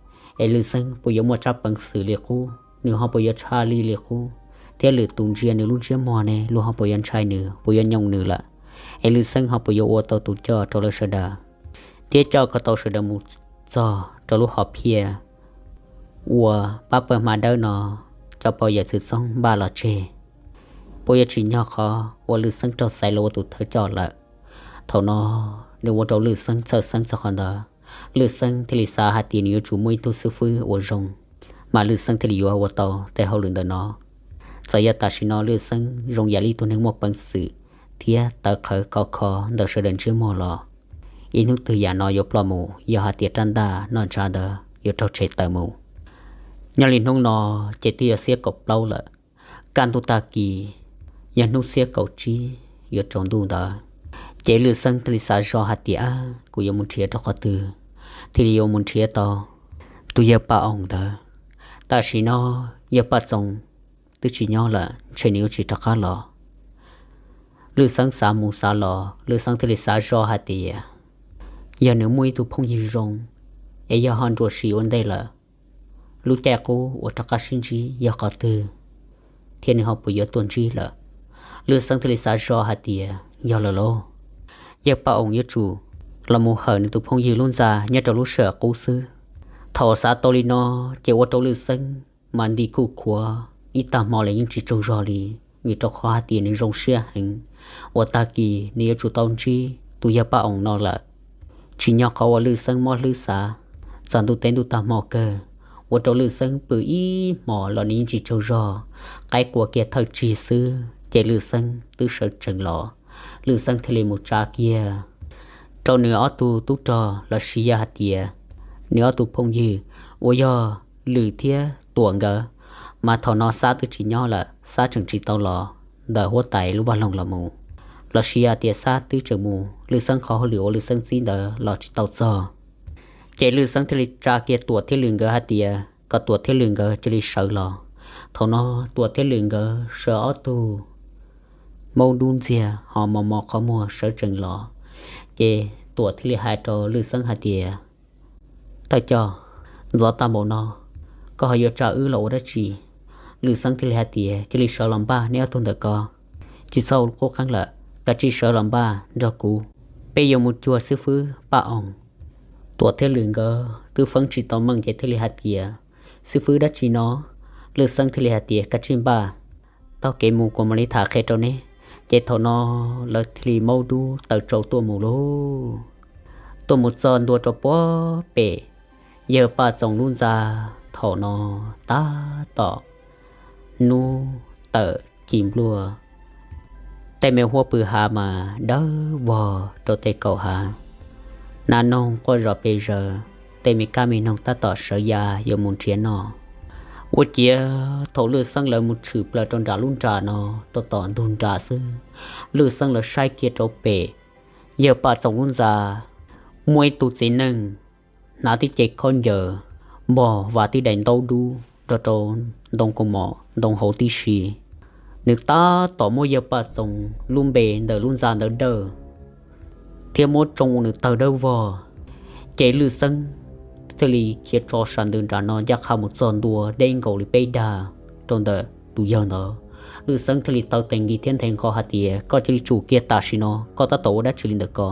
es Lwj Xeeb puas yuav muaj tshaj peev xwm li qub, nws ho puas yuav tshaj lij li qub, thiab lwm tus ntsia nws lub ntsiab muag ne luag ho puas yuav ntshai nws, puas yuav nyooj nws lawm, es Lwj Xeeb ho puas yuav ua tau tus coj rau lawv sawv daws, thiab coj kom tau sawv daws mus txog rau lub hom phiaj uas pab pawg hma dawb no coj pov yawm txwv txoob npaj los tseg. Puas yuav tsim nyog qhov uas Lwj Xeeb raug xaiv los ua tus thawj coj lawm. Thaum no nws ua rau Lwj Xeeb txhawj xeeb txog qhov ntawd. Lwj Xeeb thiaj li xav hais tias nws yuav tsum muaj ib tug xib fwb uas zoo, mas Lwj Xeeb thiaj li yuav ua tau tej hauj lwm ntawm no. Txawm yog tam sim no Lwj Xeeb zoo yam li ib tug neeg muaj peev xwm thiab tawv qhawv khov kho ntawm sawv daws ntsiab muag los, ib hnub twg yam no yuav ploj mus yog hais tias rab ntaj noj ntshav ntawd yuav raug tshem tawm mus. Nyob li hnub no ces twb yog xiab kaum plaub lawm. Kaj ntug tag kis yog hnub xiab kaum tsib yuav tsaus ntuj ntawd, ces Lwj Xeeb thiaj li xav zoj hais tias, Kuv yuav mus nrhiav rau qhov twg thiaj li yuav mus nrhiav tau tus yawg Paj Oos ntawd? Tam sim no yawg Paj Txoos twb tsis nyob lawm, ntshe nws yuav tsis rov qab los. Lwj Xeeb xav mus xav los, Lwj Xeeb thiaj li xav zoj hais tias, yog nws muaj ib tug phooj ywg zoo, es yog ho nruam sim ua ntej lawm, lub caij qub uas rov qab sib ntsib yog qhov twg? thiab nws ho puas yuav tuaj ntsib lawm. Lwj Xeeb thiaj li xav zoj hais tias yog lawm lauj, yawg Paj Oos yuav tsum los mus hawm nws tus phooj ywg lub ntxa nyob rau lub sij hawm qub xwb. Thaum xav tau li no, ces ua rau Lwj Xeeb mas nti kuj khuav ib tag hmo los yeej tsis tsaug zog li, vim rau qhov hais tias nws zoo siab heev uas tag kis nws yuav tsum tau ntsib tus yawg Paj Oos no lawm. Tsim nyog qhov uas Lwj Xeeb mob hlwb xav, txog ntuj teb ntuj tag hmo kawg, ua rau Lwj Xeeb pw ib hmos los nws yeej tsis tsaug zog, qaib qua kiag thawj tsig xwb ces Lwj Xeeb twb sawv tsees los. Lwj Xeeb thiaj li mus tsa kiag rau nws ob tug tub rog los sis yog hais tias nws ob tug phooj ywg uas yog Lwm thiab Tuam nkawd, mas thaum no Xab twb tsis nyob lawm, Xab tseem tsis tau los ntawm huab tais lub vaj loog los mus, los sis yog tias Xab twb tseem mus Lwj Xeeb qhov hauj lwm uas Lwj Xeeb txib ntawd los tsis tau txog. Ces Lwj Xeeb thiaj li tsa kiag Tuam thiab Lwm nkawd hais tias kom Tuam thiab Lwm nkawd cia li sawv los. Thaum no Tuam thiab Lwm nkawd sawv ob tug maub dub ntxiag ho mos mos qhov muag sawv tsees los, ces Tuam thiaj li hais rau Lwj Xeeb hais tias, Thawj coj, ntxov tag npaum no, koj ho yuav tsa wb los ua dab tsi? Lwj Xeeb thiaj li hais tias, Cia li sawv los npaj neb ob tug ntawm ko, tsis txhob qub qeeb lawm, kav tsij sawv los npaj nrog kuv, peb yuav mus cuag xib fwb Paj Oos. Tuam thiab Lwm nkawd twb feeb tsis tau meej ces thiaj li hais tias, Xib fwb dab tsi no? Lwj Xeeb thiaj li hais tias, Kav tsij npaj, taug kev mus kuv mam li tham qhia rau neb. Ces thaum no lawv thiaj li maub dub taws tsau tuaj mus lauj. Tuaj mus txog ntua rau puag pem yawg Paj Txoos lub ntxa. Thaum no tab tom hnub tawm ci npluaj, tej me huab pw hav mas dawb vog rau tej kaum hav. Nas noog quaj zom pes zaws, tej me kab me noog tab tom sawv ya yuav mus nrhiav noj. Ua ciav thaum Lwj Xeeb lawv mus tshwm plaws rau nram lub nram no, rau tom ntug nram xwb, Lwj Xeeb lawv saib kiag rau pem yawg Paj Txoos lub ntxa, muaj ib tug txiv neej hnav tib ce khaub ncaws npog, vas tib daim ntaub dub nrog rau ntoo kaus mom ntoo hauv tib si. Nws tab tom muab yawg Paj Txoos lub npe ntawm lub ntxa ntawd dawj, thiab muab tsoo ua nws tawg dawb vog. Ces Lwj Xeeb thiaj li khiav tso sas ntws nram no ncaj qha mus txog ntua deb nkaus li peb dag rau ntawm tus yawg ntawd. Lwj Xeeb thiaj li taw tes nkis thiab nthe nqho hais tias, Koj cia li tsum kiag tam sim no, koj tab tom ua dab tsi li ntawm ko?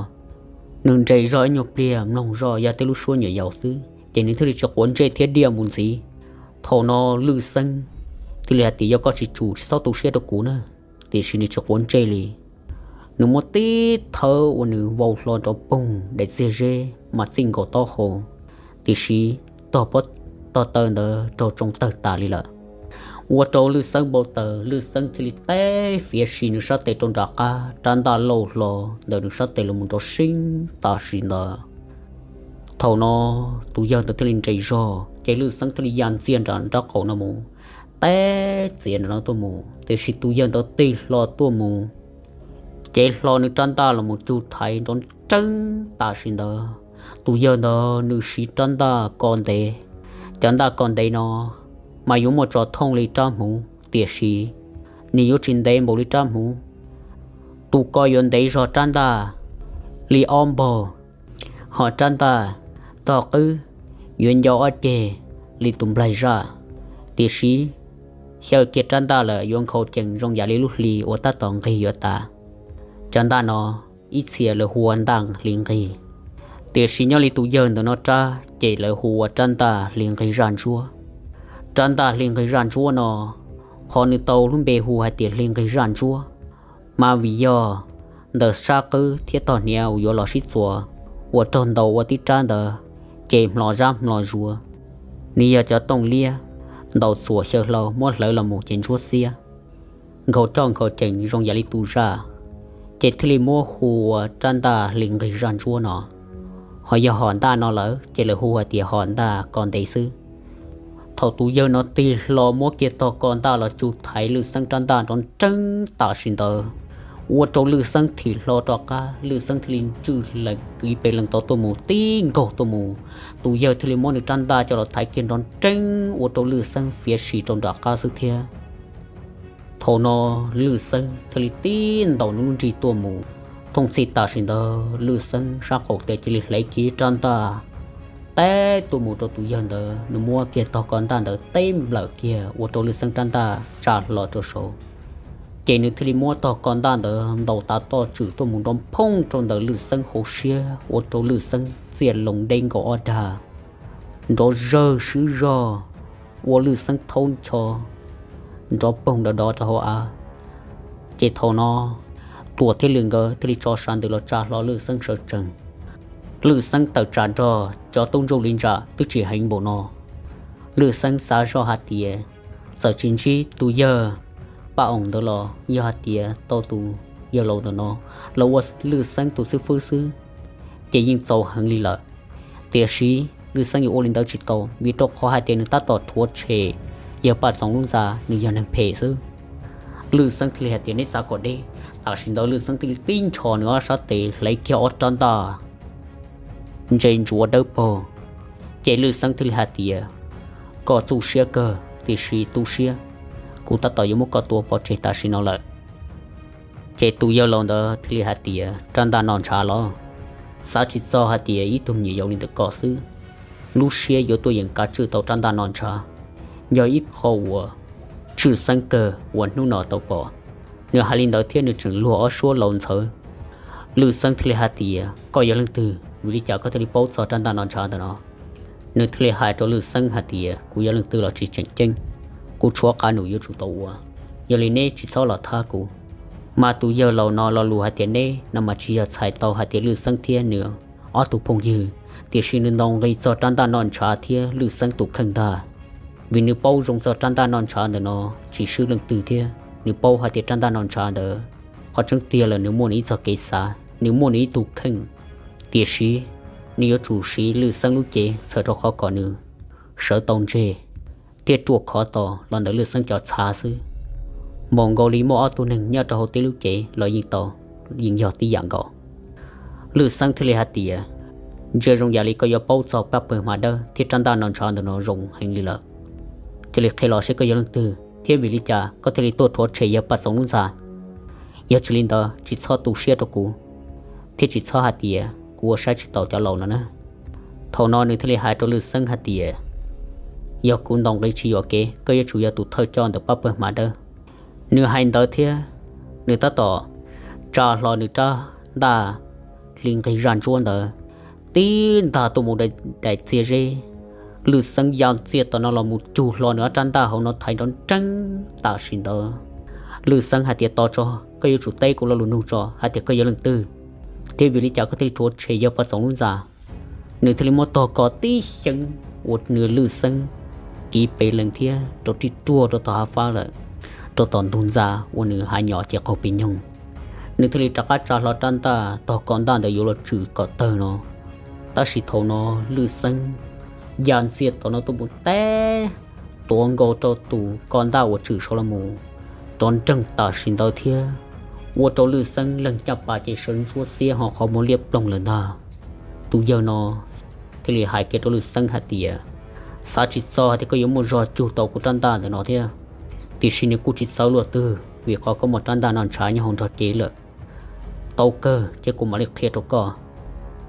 Nws nres zog ib nyuag pliag mloog zoj yog tej lub suab nyuam yaus xwb, ces nws thiaj li tsis quav ntsej thiab diaj mus ntxiv. Thaum no Lwj Xeeb thiaj li hais tias, Yog koj tsis tsum tsis txhob tu siab rau kuv na. Tiam sis nws tsis quav ntsej li. Nws muab tib thawb uas nws vau hlo nrov poog daim txiag zeb mas txij nkaus taub hau, tiam sis tog pob tog taw ntawd raug tsoo tawg tas li lawm. Ua rau Lwj Xeeb npau taws, Lwj Xeeb thiaj li teb fiav sim nws sab tes rau nram qab, rab ntaj lauj hlo ntawm nws sab tes los mus nrov seeb tam sim ntawd. Thaum no tus yawg ntawd thiaj li nres zog, ces Lwj Xeeb thiaj li ya ntxiag nram nraub qaum no mus, teb txiav nram no tuaj mus, tiam sis tus yawg ntawd tig hlo tuaj mus, cev hlo nws rab ntaj los mus cug thaiv nrov nreeb tam sim ntawd. Tus yawg ntawd nws siv rab ntaj ko ntev. Cov ntaj ko ntev no mas yuav muaj tso thooj li rab hmuv, tiam sis nws yuav tsis ntev npaum li rab hmuv. Tus ko yuav ntev zog rab ntaj li ob npaug, ho rab ntaj tog qwb yuav ncau ob ceg li tus nplaig zaj, tiam sis xyaw kiag rab ntaj lawm yuav nkhaus cees zoo yam li lub hli uas tab tom nqig yuav tas. Cov ntaj no ib txhia lawv hu ua ntaj hli nqig, tiam sis nyob li tus yawg ntawm no rab ces lawv hu ua rab ntaj hli nqig zaj ntsuab. Rab ntaj hli nqig zaj ntsuab no, qhov nws tau lub npe hu hais tias hli nqig zaj ntsuab, mas vim yog ntawm sab qwb thiab tog hniav uas yuav los sib txuas, uas raug ntaus ua tib rab ntawd, ces hmlo zab hmlo zuav. Nws yog cov tooj liab, ntaus txuas xyaw hlau muab hlawv los mus ces ntsuab xiab, nkhaus coj nkhaus cees zoo yam li tus zaj, ces thiaj li muab hu ua rab ntaj hli nqig zaj ntsuab no. Ho yog hom ntaj no lawm ces lawv hu hais tias hom ntaj ko ntev xwb. Thaum tus yawg no tig hlo muab kiag tog ko ntaj los cug thaiv Lwj Xeeb rab ntaj nrov nreeb tam sim ntawd, ua rau Lwj Xeeb thim hlo rov qab, Lwj Xeeb thiaj li ntswj lees kwv pes lees tau tuaj mus tib nkaug tuaj mus. Tus yawg thiaj li muab nws rab ntaj coj los thaiv kiag nrov nreeb ua rau Lwj Xeeb fiav sim rau nram qab xwb thiab. Thaum no Lwj Xeeb thiaj li tib ntaus nws lub nrig tuaj mus. Thooj txhij tam sim ntawd Lwj Xeeb sab qaum tes cia li hle kiag rab ntaj, teb tuaj mus rau tus yawg ntawd, nws muab kiag tog ko ntaj ntawd teb nplawm kiag ua rau Lwj Xeeb rab ntaj tsa hlo rau saud. Ces nws thiaj li muab tog ko ntaj ntawd ntaus tav toj tswm tuaj mus nrov phooj rau ntawm Lwj Xeeb hauv siab ua rau Lwj Xeeb txiaj loo deb nkaus ob dag, nrov zawg swb zog, ua Lwj Xeeb thaub ncho nrov poog dov dov rau hauv av. Ces thaum no Tuam thiab Lwm nkawd thiaj li tso sab ntws los tsa hlo Lwj Xeeb sawv tsees. Lwj Xeeb tawm tsam nrog cov tub ntsuj li ntsa twb tsis heev npaum no. Lwj Xeeb xav zoj hais tias txawm tsis ntsib tus yawg Paj Oos ntawd los yog hais tias tau tus yawg laus ntawm no los ua Lwj Xeeb tus xib fwb xwb ces yeej txaus heev li lawm. Tiam sis Lwj Xeeb yuav ua li ntawd tsis tau vim rau qhov hais tias nws tab tom rhuav tshem yawg Paj Txoos lub ntxa, nws yog neeg phem xwb. Lwj Xeeb thiaj li hais tias neb xav kom deb. Tam sim ntawd Lwj Xeeb thiaj li tib nchos nws ob sab tes hlais kiag ob rab ntaj ntse ntsuav dawb paug. Ces Lwj Xeeb thiaj li hais tias koj txuj siab kawg tiam sis tu siab, kuv tab tom yuav muab koj tua pov tseg tam sim no lawm. Ces tus yawg laus ntawd thiaj li hais tias rab ntaj no ntshav los, xav tsis txog hais tias ib tug me nyuam yaus li ntawm koj xwb, lub siab yuav tuaj yeem kav tswj tau rab ntaj no ntshav. Yog ib qho uas tshwj xeeb kawg uas hnub no tau pom. Nws hais li ntawd thiab nws tseem luag ob suab laus ntxhawv. Lwj Xeeb thiaj li hais tias koj yog leej twg, vim li cas koj thiaj li paub txog rab ntaj no ntshav ntawm no? Nws thiaj li hais rau Lwj Xeeb hais tias kuv yog leej twg los tsis tseem ceeb, kuv tshuav qab num yuav tsum tau ua. Yog li neb tsis txhob los thab kuv. Mas tus yawg laus no lo lus hais tias neb no mas tsis yog txhais tau hais tias Lwj Xeeb thiab nws ob tug phooj ywg, tiam sis nws ntaus nqi txog rab ntaj no ntshav thiab Lwj Xeeb tus kheej ntag. Vim nws paub zoo txog rab ntaj no ntshav ntawm no tsis swb leej twg thiab nws paub hais tias rab ntaj no ntshav ntawd, qhov tseeb tiag lawm nws muaj nws ib txoj kev xav, nws muaj nws ib tug kheej. Tiam sis nws yuav tsum siv Lwj Xeeb lub cev txhawm rau qhov kom nws sawv tau ntseg thiab ruaj khov tos los ntawm Lwj Xeeb cov txha xwb. Npaum nkaus li muaj ob tug neeg nyob rau hauv tib lub cev los yeej tau, yeej yog tib yam nkaus. Lwj Xeeb thiaj li hais tias ntsia zoo yam li koj yuav paub txog pab pawg hma dawb thiab rab ntaj no ntshav ntawm no zoo heev li lawm. Cia li qhia los seb koj yog leej twg thiab vim li cas koj thiaj li tuaj rhuav tshem yawg Paj Txoos lub ntxa. Yog tsis li ntawd tsis txhob tu siab rau kuv, thiab tsis txhob hais tias kuv ua saib tsis taus cov laus no na. Thaum no nws thiaj li hais rau Lwj Xeeb hais tias yog kuv ntaus nqi tsis yuam kev koj yuav tsum yog tus thawj coj ntawm pab pawg hma dawb. Nws hais ntawd thiab nws tab tom tsa hlo nws rab ntaj hli nqig zaj ntsuab ntawd tib ntag tuaj mus daim txiag zeb. Lwj Xeeb ya ntxiag tom no los mus cug hlo nws ob rab ntaj hauv no thaiv nrov nreeb tam sim ntawd. Lwj Xeeb hais tias tos tso, koj yuav tsum teb kuv lo lus nug tso hais tias koj yog leej twg thiab vim li cas koj thiaj li rhuav tshem yawg Paj Txoos lub ntxa. Nws thiaj li muab tog ko tib xyeeb uas nws Lwj Xeeb kiv pes lees thiab rau rib ruag rau tom hav fab lawm, rau tom ntug ntxa uas nws hav nyom ces qaug pes nyoog. Nws thiaj li rov qab tsa hlo rab ntaj tog ko ntaj ntawd yuav los tswm kom tawg no. Tab sis thaum no Lwj Xeeb ya ntxiag tom no tuaj mus teb tuav nkaus rau tus ko ntaj uas tswm saud los mus, rov nreeg tam sim ntawd thiab ua rau Lwj Xeeb leeg caj pas ces sawv ntsuab xiab ho qhov muag liab ploog lawm ntag. Tus yawg no thiaj li hais kiag rau Lwj Xeeb hais tias xav tsis txog hais tias koj yuav muaj zog cug tau kuv rab ntaj ntawm no thiab, tiam sis nws kuj tsis txawv luaj twg vim qhov koj muaj rab ntaj no ntshav nyob hauv nrog cev lawm. Tau kawg ces kuv mam li qhia rau koj.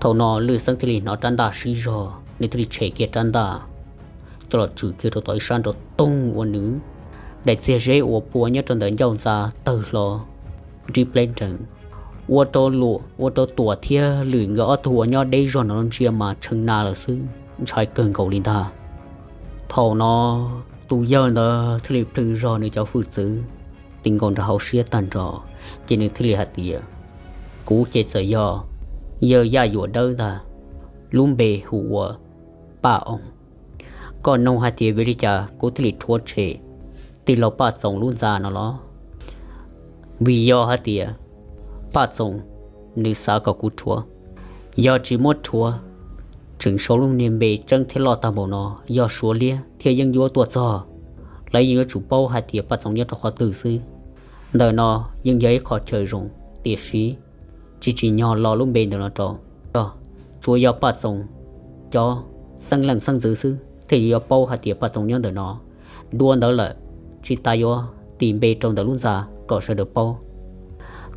Thaum no Lwj Xeeb thiaj li hnov rab ntaj sib zog, nws thiaj li tshem kiag rab ntaj coj los tswm kiag rau tom ib sab nrov toog ua nws daim txiag zeb uas pua nyob rau ntawm ncauj ntxa tawg hlo nrib pleb nrees, ua rau Tuam thiab Lwm nkawd ob tug uas nyob deb zog no ntsia mas tshee na lawm xwb, ntshai kawg nkaus li ntag. Thaum no tus yawg ntawd thiaj li plhws zog nws cov hwj txwv ti nkaus nram hauv siab tag nrho, ces nws thiaj li hais tias kuv ces txawm yog yawg Yaj Yuam Dawb ntag, lub npe hu ua Paj Oos. Koj nug hais tias vim li cas kuv thiaj li rhuav tshem tij laug Paj Txoos lub ntxa no los? Vim yog hais tias Paj Txoos nws xav kom kuv rhuav. Yog tsis muab rhuav, tseem sau lub niag npe tseeb thiab loj tag npaum no yog Suav liab thiab Yeeb Yuav tuaj txog, lawv yeej yuav tsum paub hais tias Paj Txoos nyob rau qhov twg xwb. Ntawm no yeej yog ib qho chaw zoo, tiam sis tsis tsim nyog lo lub npe ntawm no rau. Tsuas yog Paj Txoos cov xeeb leej xeeb ntxwv xwb thiaj yuav paub hais tias Paj Txoos nyob ntawm no. Dua ntawd lawm, tsis tas yuav tis npe rau ntawm lub ntxa kom sawv daws paub.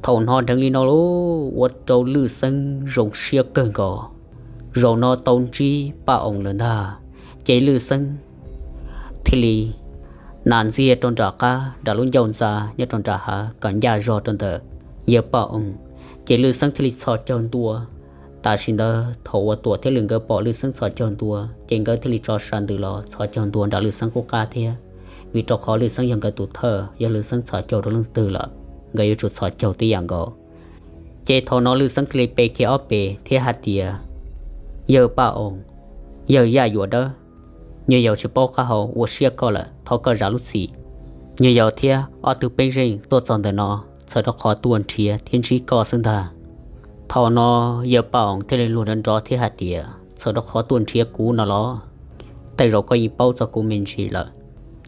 Thaum hnov dheev li no lauj, ua rau Lwj Xeeb zoo siab kawg nkaus, Zaum no tau ntsib Paj Oos lawm ntag, ces Lwj Xeeb thiaj li nas ntxiag rau nram qab nram lub ncauj ntxa nyob rau nram hav kom ncaj zog rau ntawm yawg Paj Oos. Ces Lwj Xeeb thiaj li txhos caug ntua. Tam sim ntawd thaum uas Tuam thiab Lwm nkawd pom Lwj Xeeb txhos caug ntua ces nkawd thiaj li tso sas ntws los txhos caug ntua nram Lwj Xeeb qub qab thiab, vim rau qhov Lwj Xeeb yog nkawd tus thawj, yog Lwj Xeeb txhos caug rau leej twg lawm, nkawd yuav tsum txhos caug tib yam nkaus. Ces thaum no Lwj Xeeb thiaj li pe kiag ob pes thiab hais tias, Yawg Paj Oos, yawg Yaj Yuam Dawb, nyuag yaus tsis paub qab hau ua siab koj lawm, thov koj zam lub txim. Nyuag yaus thiab ob tug pej xeem tuaj txog ntawm no txhawm rau qhov tuaj nrhiav thiab ntsib koj xwb ntag. Thaum no yawg Paj Oos thiaj li luag nrov nrov thiab hais tias, Txhawm rau qhov tuaj nrhiav kuv no los? Tej zaum koj yeej paub txog kuv me ntsis lawm,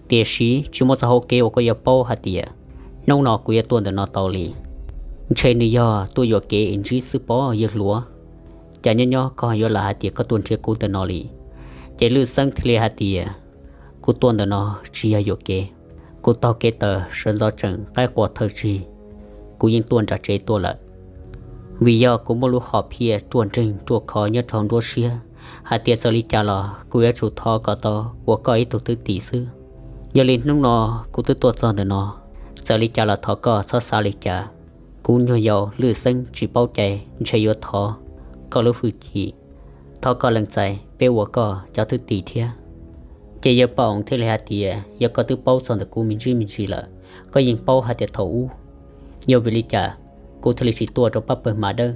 tiam sis tsis muaj txoj hau kev uas koj yuav paub hais tias hnub no kuv yuav tuaj ntawm no tau li. Ntshe nws yog tuaj yuam kev es ntsib xwb pob yawg hluas. Cas nyob nyob koj yuav lam hais tias koj tuaj nrhiav kuv ntawm no li? Ces Lwj Xeeb thiaj li hais tias, Kuv tuaj ntawm no tsis yog yuam kev. Kuv taug kev tawm sawv ntxov tseem qaib qua thawj tsig, kuv yeej tuaj nram tsev tuaj lawm. Vim yog kuv muaj lub hom phiaj ruaj nreeg ruaj khov nyob rau hauv nruab siab hais tias txawm li cas los kuv yuav tsum thov kom tau ua koj ib tug thwj tim xwb. Yog li hnub no kuv twb tuaj txog ntawm no, txawm li cas los thov koj txhob xav li cas. Kuv nyuag yaus Lwj Xeeb tsis paub cai, ntshe yuav thov koj lub hwj chim, thov koj lees txais peb ua koj cov thwj tim thiab. Ces yawg Paj Oos thiaj li hais tias, Yog koj twb paub txog ntawm kuv me ntsis me ntsis lawm, koj yeej paub hais tias thaum ub yog vim li cas kuv thiaj li tsis tuaj rau pab pawg Hma Dawb.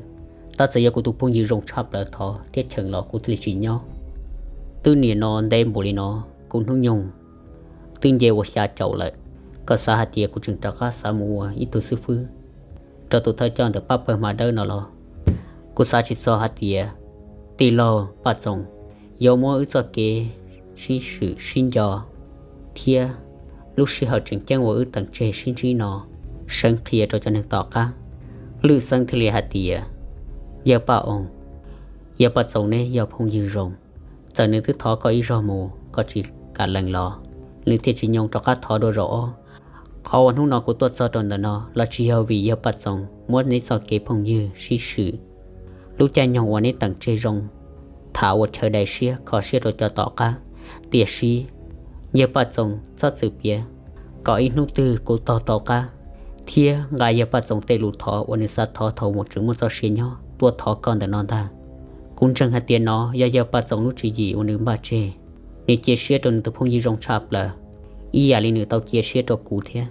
Tab txawm yog kuv tus phooj ywg zoo tshaj plaws thov thiab cheem los kuv thiaj li tsis nyob. Twb nim no ntev npaum li no, kuv hnub nyoog twb nce ua xya caum lawm. Koj xav hais tias kuv tseem rov qab xav mus ua ib tug xib fwb rau tus thawj coj ntawm pab pawg Hma Dawb no los? Kuv xav tsis txog hais tias tij laug Paj Txoos yuav muab wb txoj kev sib swm sib nco thiab lub sij hawm tseem ceeb uas wb teem tseg sib ntsib no seev qhia rau cov neeg tom qab. Lwj Xeeb thiaj li hais tias, Yawg Paj Oos, yawg Paj Txoos neb yog phooj ywg zoo, txawm nws twb thov koj ib zaug mus koj tsis kam lees los nws thiaj tsis nyoo rov qab thov dua zaum ob. Qhov uas hnub no kuv tuaj txog rau ntawm no los tsis yog vim yawg Paj Txoos muab neb txoj kev phooj ywg sib swm, lub caij nyoog uas neb teem tseg zoo, tham ua chaw dai siab kho siab rau cov tom qab. Tiam sis yawg Paj Txoos txhob txwm piav kom ib hnub twg kuv taug tau qab thiab nqa yawg Paj Txoos tej lus thov uas nws xav thov thaum mus tseem muaj txoj sia nyob tuaj thov koj ntawm no ntag. Kuv ntseeg hais tias no yog yawg Paj Txoos lub tswv yim uas nws npaj tseg, nws cia siab rau nws tus phooj ywg zoo tshaj plaws ib yam li nws tau cia siab rau kuv thiab.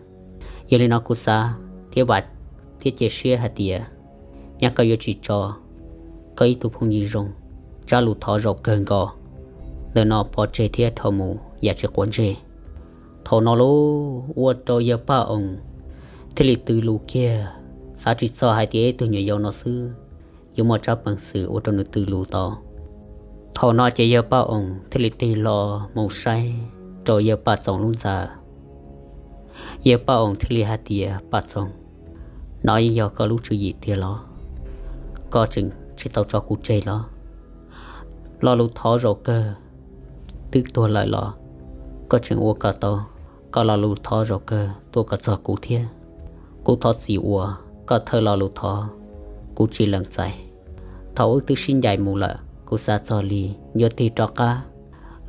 Yog li no kuv xav thiab vam thiab cia siab hais tias nyab koj yuav tsis tso koj ib tug phooj ywg zoo tsab lus thov zaum kawg nkaus ntawm no pov tseg thiab dhau mus yam tsis quav ntsej. Thaum no lauj, ua rau yawg Paj Oos thiaj li tw lus kiag, xav tsis txog hais tias ib tug nyuam yaus no xwb yuav muaj tsab peev xwm ua rau nws tw lus tau. Thaum no ces yawg Paj Oos thiaj li tig hlo mus saib rau yawg Paj Txoos lub ntxa. Yawg Paj Oos thiaj li hais tias, Paj Txoos, no yeej yog koj lub tswv yim tiag los? Koj tseem tsis tau tso kuv tseg los? Lo lus thov zaum kawg twb tuag lawm los koj tseem ua kom tau koj lo lus thov zaum kawg tuaj kom txog kuv thiab? Kuv thov txim uas koj thawj lo lus thov kuv tsis lees txais. Thaum wb twb sib ncaim mus lawm kuv xav txog li yuav tig rov qab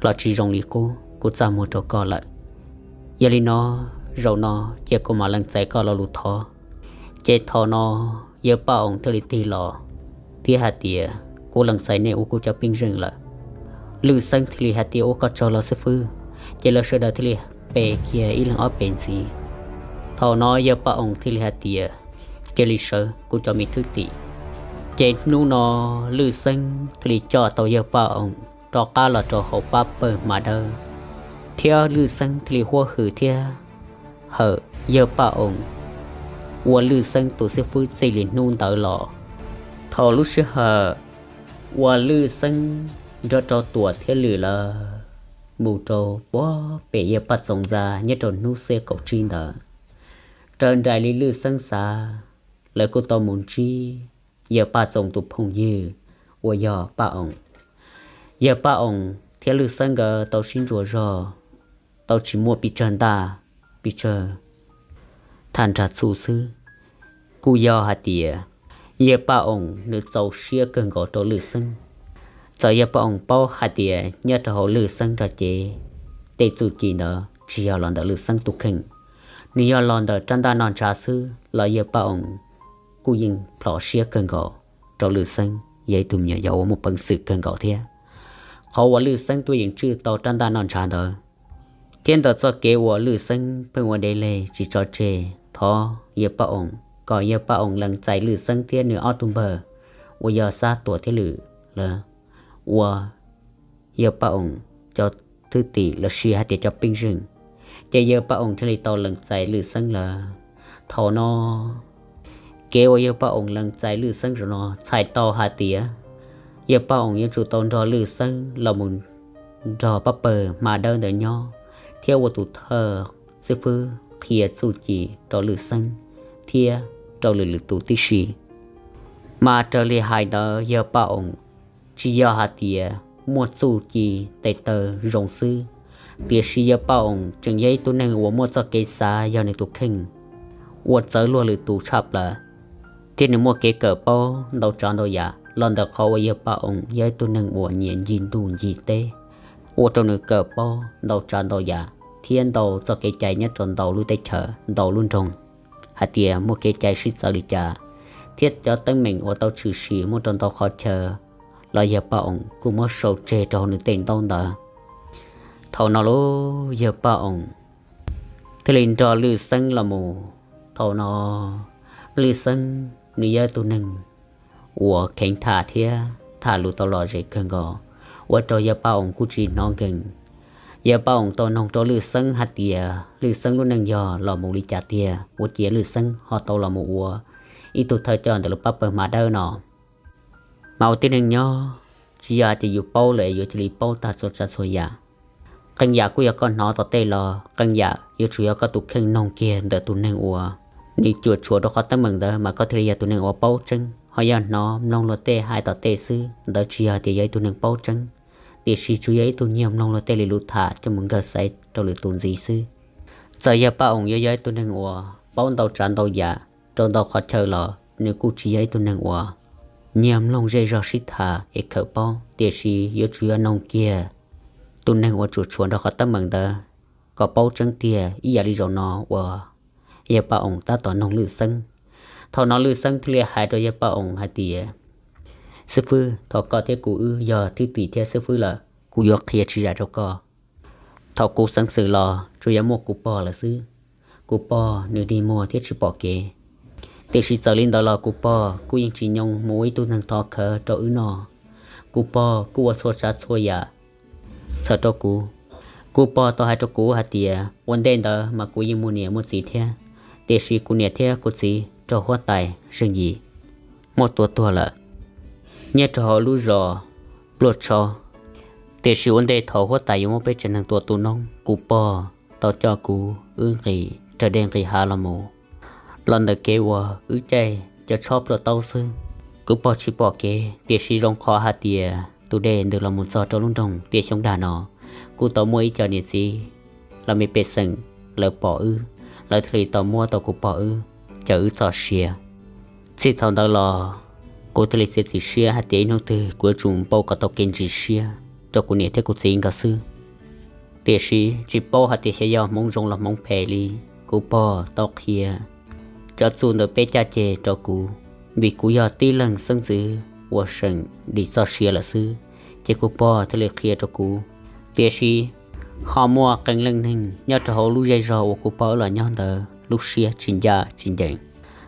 los tsis zoo li qub kuv txaj muag rau koj lawm. Yog li no, zaum no cia kuv mam lees txais koj lo lus thov. Ces thaum no yawg Paj Oos thiaj li tig los thiab hais tias, Kuv lees txais nej ua kuv cov pej xeem lawm. Lwj Xeeb thiaj li hais tias, Ua koj tsaug los xib fwb. Ces lawv sawv daws thiaj li pe kiag ib leeg ob pes ntxiv. Thaum no yawg Paj Oos thiaj li hais tias, Cia li sawv kuv cov me thwj tim. Ces hnub no Lwj Xeeb thiaj li coj tau yawg Paj Oos rov qab los rau hauv pab pawg Hma Dawb, thiab Lwj Xeeb thiaj li huab hwm thiab hawm yawg Paj Oos ua Lwj Xeeb tus xib fwb txij li hnub ntawd los. Thaum lub sij hawm uas Lwj Xeeb nrog rau Tuam thiab Lwm lawv mus rau puag pem yawg Paj Txoos ntxa nyob rau hnub xiab kaum tsib ntawd, raws nraim li Lwj Xeeb xav, lawv kuj tau mus ntsib yawg Paj Txoos tus phooj ywg uas yog Paj Oos. Yawg Paj Oos thiab Lwj Xeeb nkawd tau sib ntsuas zog, tau tsis muaj pes tsawg ntaj, pes tsawg tham nrag txhu xwb. Kuj yog hais tias yawg Paj Oos nws txaus siab kawg nkaus rau Lwj Xeeb, Txawm Yawg Paj Oos paub hais tias nyob rau hauv Lwj Xeeb nrog cev tej txuj ci ntawd tsis yog los ntawm Lwj Xeeb tus kheej, nws yog los ntawm rab ntaj noj ntshav xwb los Yawg Paj Oos kuj yeej plhom siab kawg nkaus rau Lwj Xeeb yog ib tug me nyuam yaus uas muaj peev xwm kawg nkaus thiab. Qhov uas Lwj Xeeb tuaj yeem tswj tau rab ntaj noj ntshav ntawd thiab ntawm txoj kev uas Lwj Xeeb pheej ua deb leg tsis tso tseg, thov Yawg Paj Oos kom Yawg Paj Oos lees txais Lwj Xeeb thiab nws ob tug npawg uas yog Xab Tuam thiab Lwm lawv ua Yawg Paj Oos cov thwj tim los sis hais tias cov peej zeej, ces Yawg Paj Oos thiaj li tau lees txais Lwj Xeeb lawm. Thaum no kev uas Yawg Paj Oos lees txais Lwj Xeeb zaum no txhais tau hais tias Yawg Paj Oos yuav tsum tau nrog Lwj Xeeb los mus nrog pab pawg hma dawb ntawd nyob thiab ua tus thawj xib fwb qhia txuj ci rau Lwj Xeeb thiab rau lwm lwm tus tib si. Mas raws li hais ntawd Yawg Paj Oos tsis yog hais tias muaj txuj ci tes taw zoo xwb, tiam sis Yawg Paj Oos tseem yog ib tug neeg uas muaj txoj kev xav yog nws tus kheej uas txawv luag lwm tus tshaj plaws, thiab nws muaj kev kawm paub ntau tsav ntau yam los ntawm qhov uas Yawg Paj Oos yog ib tug neeg uas nyiam ncig ntuj ncig teb, ua rau nws kawm paub ntau tsav ntau yam thiab ntau txoj kev cai nyob rau ntau lub teb chaws ntau lub nroog, hais tias muaj kev cai sib txawv li cas thiab cov teeb meem uas tau tshwm sim muaj rau ntau qhov chaw los Yawg Paj Oos kuj muab sau tseg rau hauv nws tej ntaub ntawv. Thaum no los Yawg Paj Oos thiaj li nrog Lwj Xeeb los mus. Thaum no Lwj Xeeb nws yog ib tug neeg uas kheev tham thiab tham lus tau lom zem kawg nkaus, ua rau Yawg Paj Oos kuj tsis hnov nkees. Yawg Paj Oos tau noog rau Lwj Xeeb hais tias Lwj Xeeb lub neej yog los mus li cas tiag ua cia Lwj Xeeb ho tau los mus ua ib tug thawj coj ntawm lub pab pawg hma dawb no. Mas ua tib neeg nyob tsis yog hais tias yus paub lawm yuav cia li paub tag txhua tsav txhua yam. Qee yam kuj yog koj hnov tom tej los qee yam yuav tsum yog koj tus kheej noog kiag ntawm tus neeg uas nws cuam tshuam rau qhov teeb meem ntawd mas koj thiaj li yog tus neeg uas paub tseeb. Ho yog hnov mloog luag tej hais tom tej xwb ntawd tsis yog tias yog ib tug neeg paub tseeb, tiam sis tsuas yog ib tug nyiag mloog luag tej li lus tham coj mus nkag xaiv rau lwm tus ntxiv xwb. Txawm Yawg Paj Oos yuav yog ib tug neeg uas paub ntau tsav ntau yam rau ntau qhov chaw los nws kuj tsis yog ib tug neeg uas nyiag mloog zej zog sib tham es khawm paub, tiam sis yuav tsum yog noog kiag tus neeg uas cuam tshuam nrog qhov teeb meem ntawd kom paub tseeb tiag ib yam li zaum no uas Yawg Paj Oos tab tom noog Lwj Xeeb. Thaum no Lwj Xeeb thiaj li hais rau Yawg Paj Oos hais tias, Xib fwb, thaum koj thiab kuv wb yog thwj tim thiab xib fwb lawm, kuv yuav qhia tsis zam rau koj. Thaum kuv xeev xwm los tsuas yog muaj kuv pog lawm xwb. Kuv pog nws dig muag thiab tsis pom kev, tiam sis txawm li ntawd los kuv pog kuj yeej tsis nyoo mus ua ib tug neeg thov khawv rau wb noj. Kuv pog kuj ua txhua tsav txhua yam txhawm rau kuv. Kuv pog tau hais rau kuv hais tias ua ntej ntawd mas kuv yeej muaj niam muaj txiv thiab, tiam sis kuv niam thiab kuv txiv raug huab tais zeej yim muab tua tuag lawm nyob rau hauv lub zos Pluaj Tsho. Tiam sis ua ntej thaum huab tais yuav muab peb tsev neeg tua tu noob, kuv pog tau coj kuv wb nqis raws dej nqis hav los mus, los ntawm kev uas wb caij cov tshob pluaj taub xwb. Kuv pog tsis pom kev, tiam sis zoo qhov hais tias tus dej ntws los mus txog rau lub nroog Tiaj Xyoob Dag no, kuj tau muaj ib co niam txiv los me pej xeem lawv pom wb, lawv thiaj li tau muab tau kuv pog wb caw wb txoj sia. Txij thaum ntawd los kuv thiaj li txiav txim siab hais tias ib hnub twg kuv yuav tsum npau kom tau kev ntsis siab rau kuv niam thiab kuv txiv nkawd xwb. Tiam sis tsis paub hais tias xyov yog hmoov zoo los hmoov phem li, kuv pog tau qhia cov txuj ntawm peb caj ces rau kuv, vim kuv yog tib leeg xeeb ntxwv uas seem dim txoj sia lawm xwb, ces kuv pog thiaj li qhia rau kuv. Tiam sis ho muaj qee leej neeg nyob rau hauv lub zej zog uas kuv pog wb los nyob ntawd lub siab tsis ncaj tsis ncees.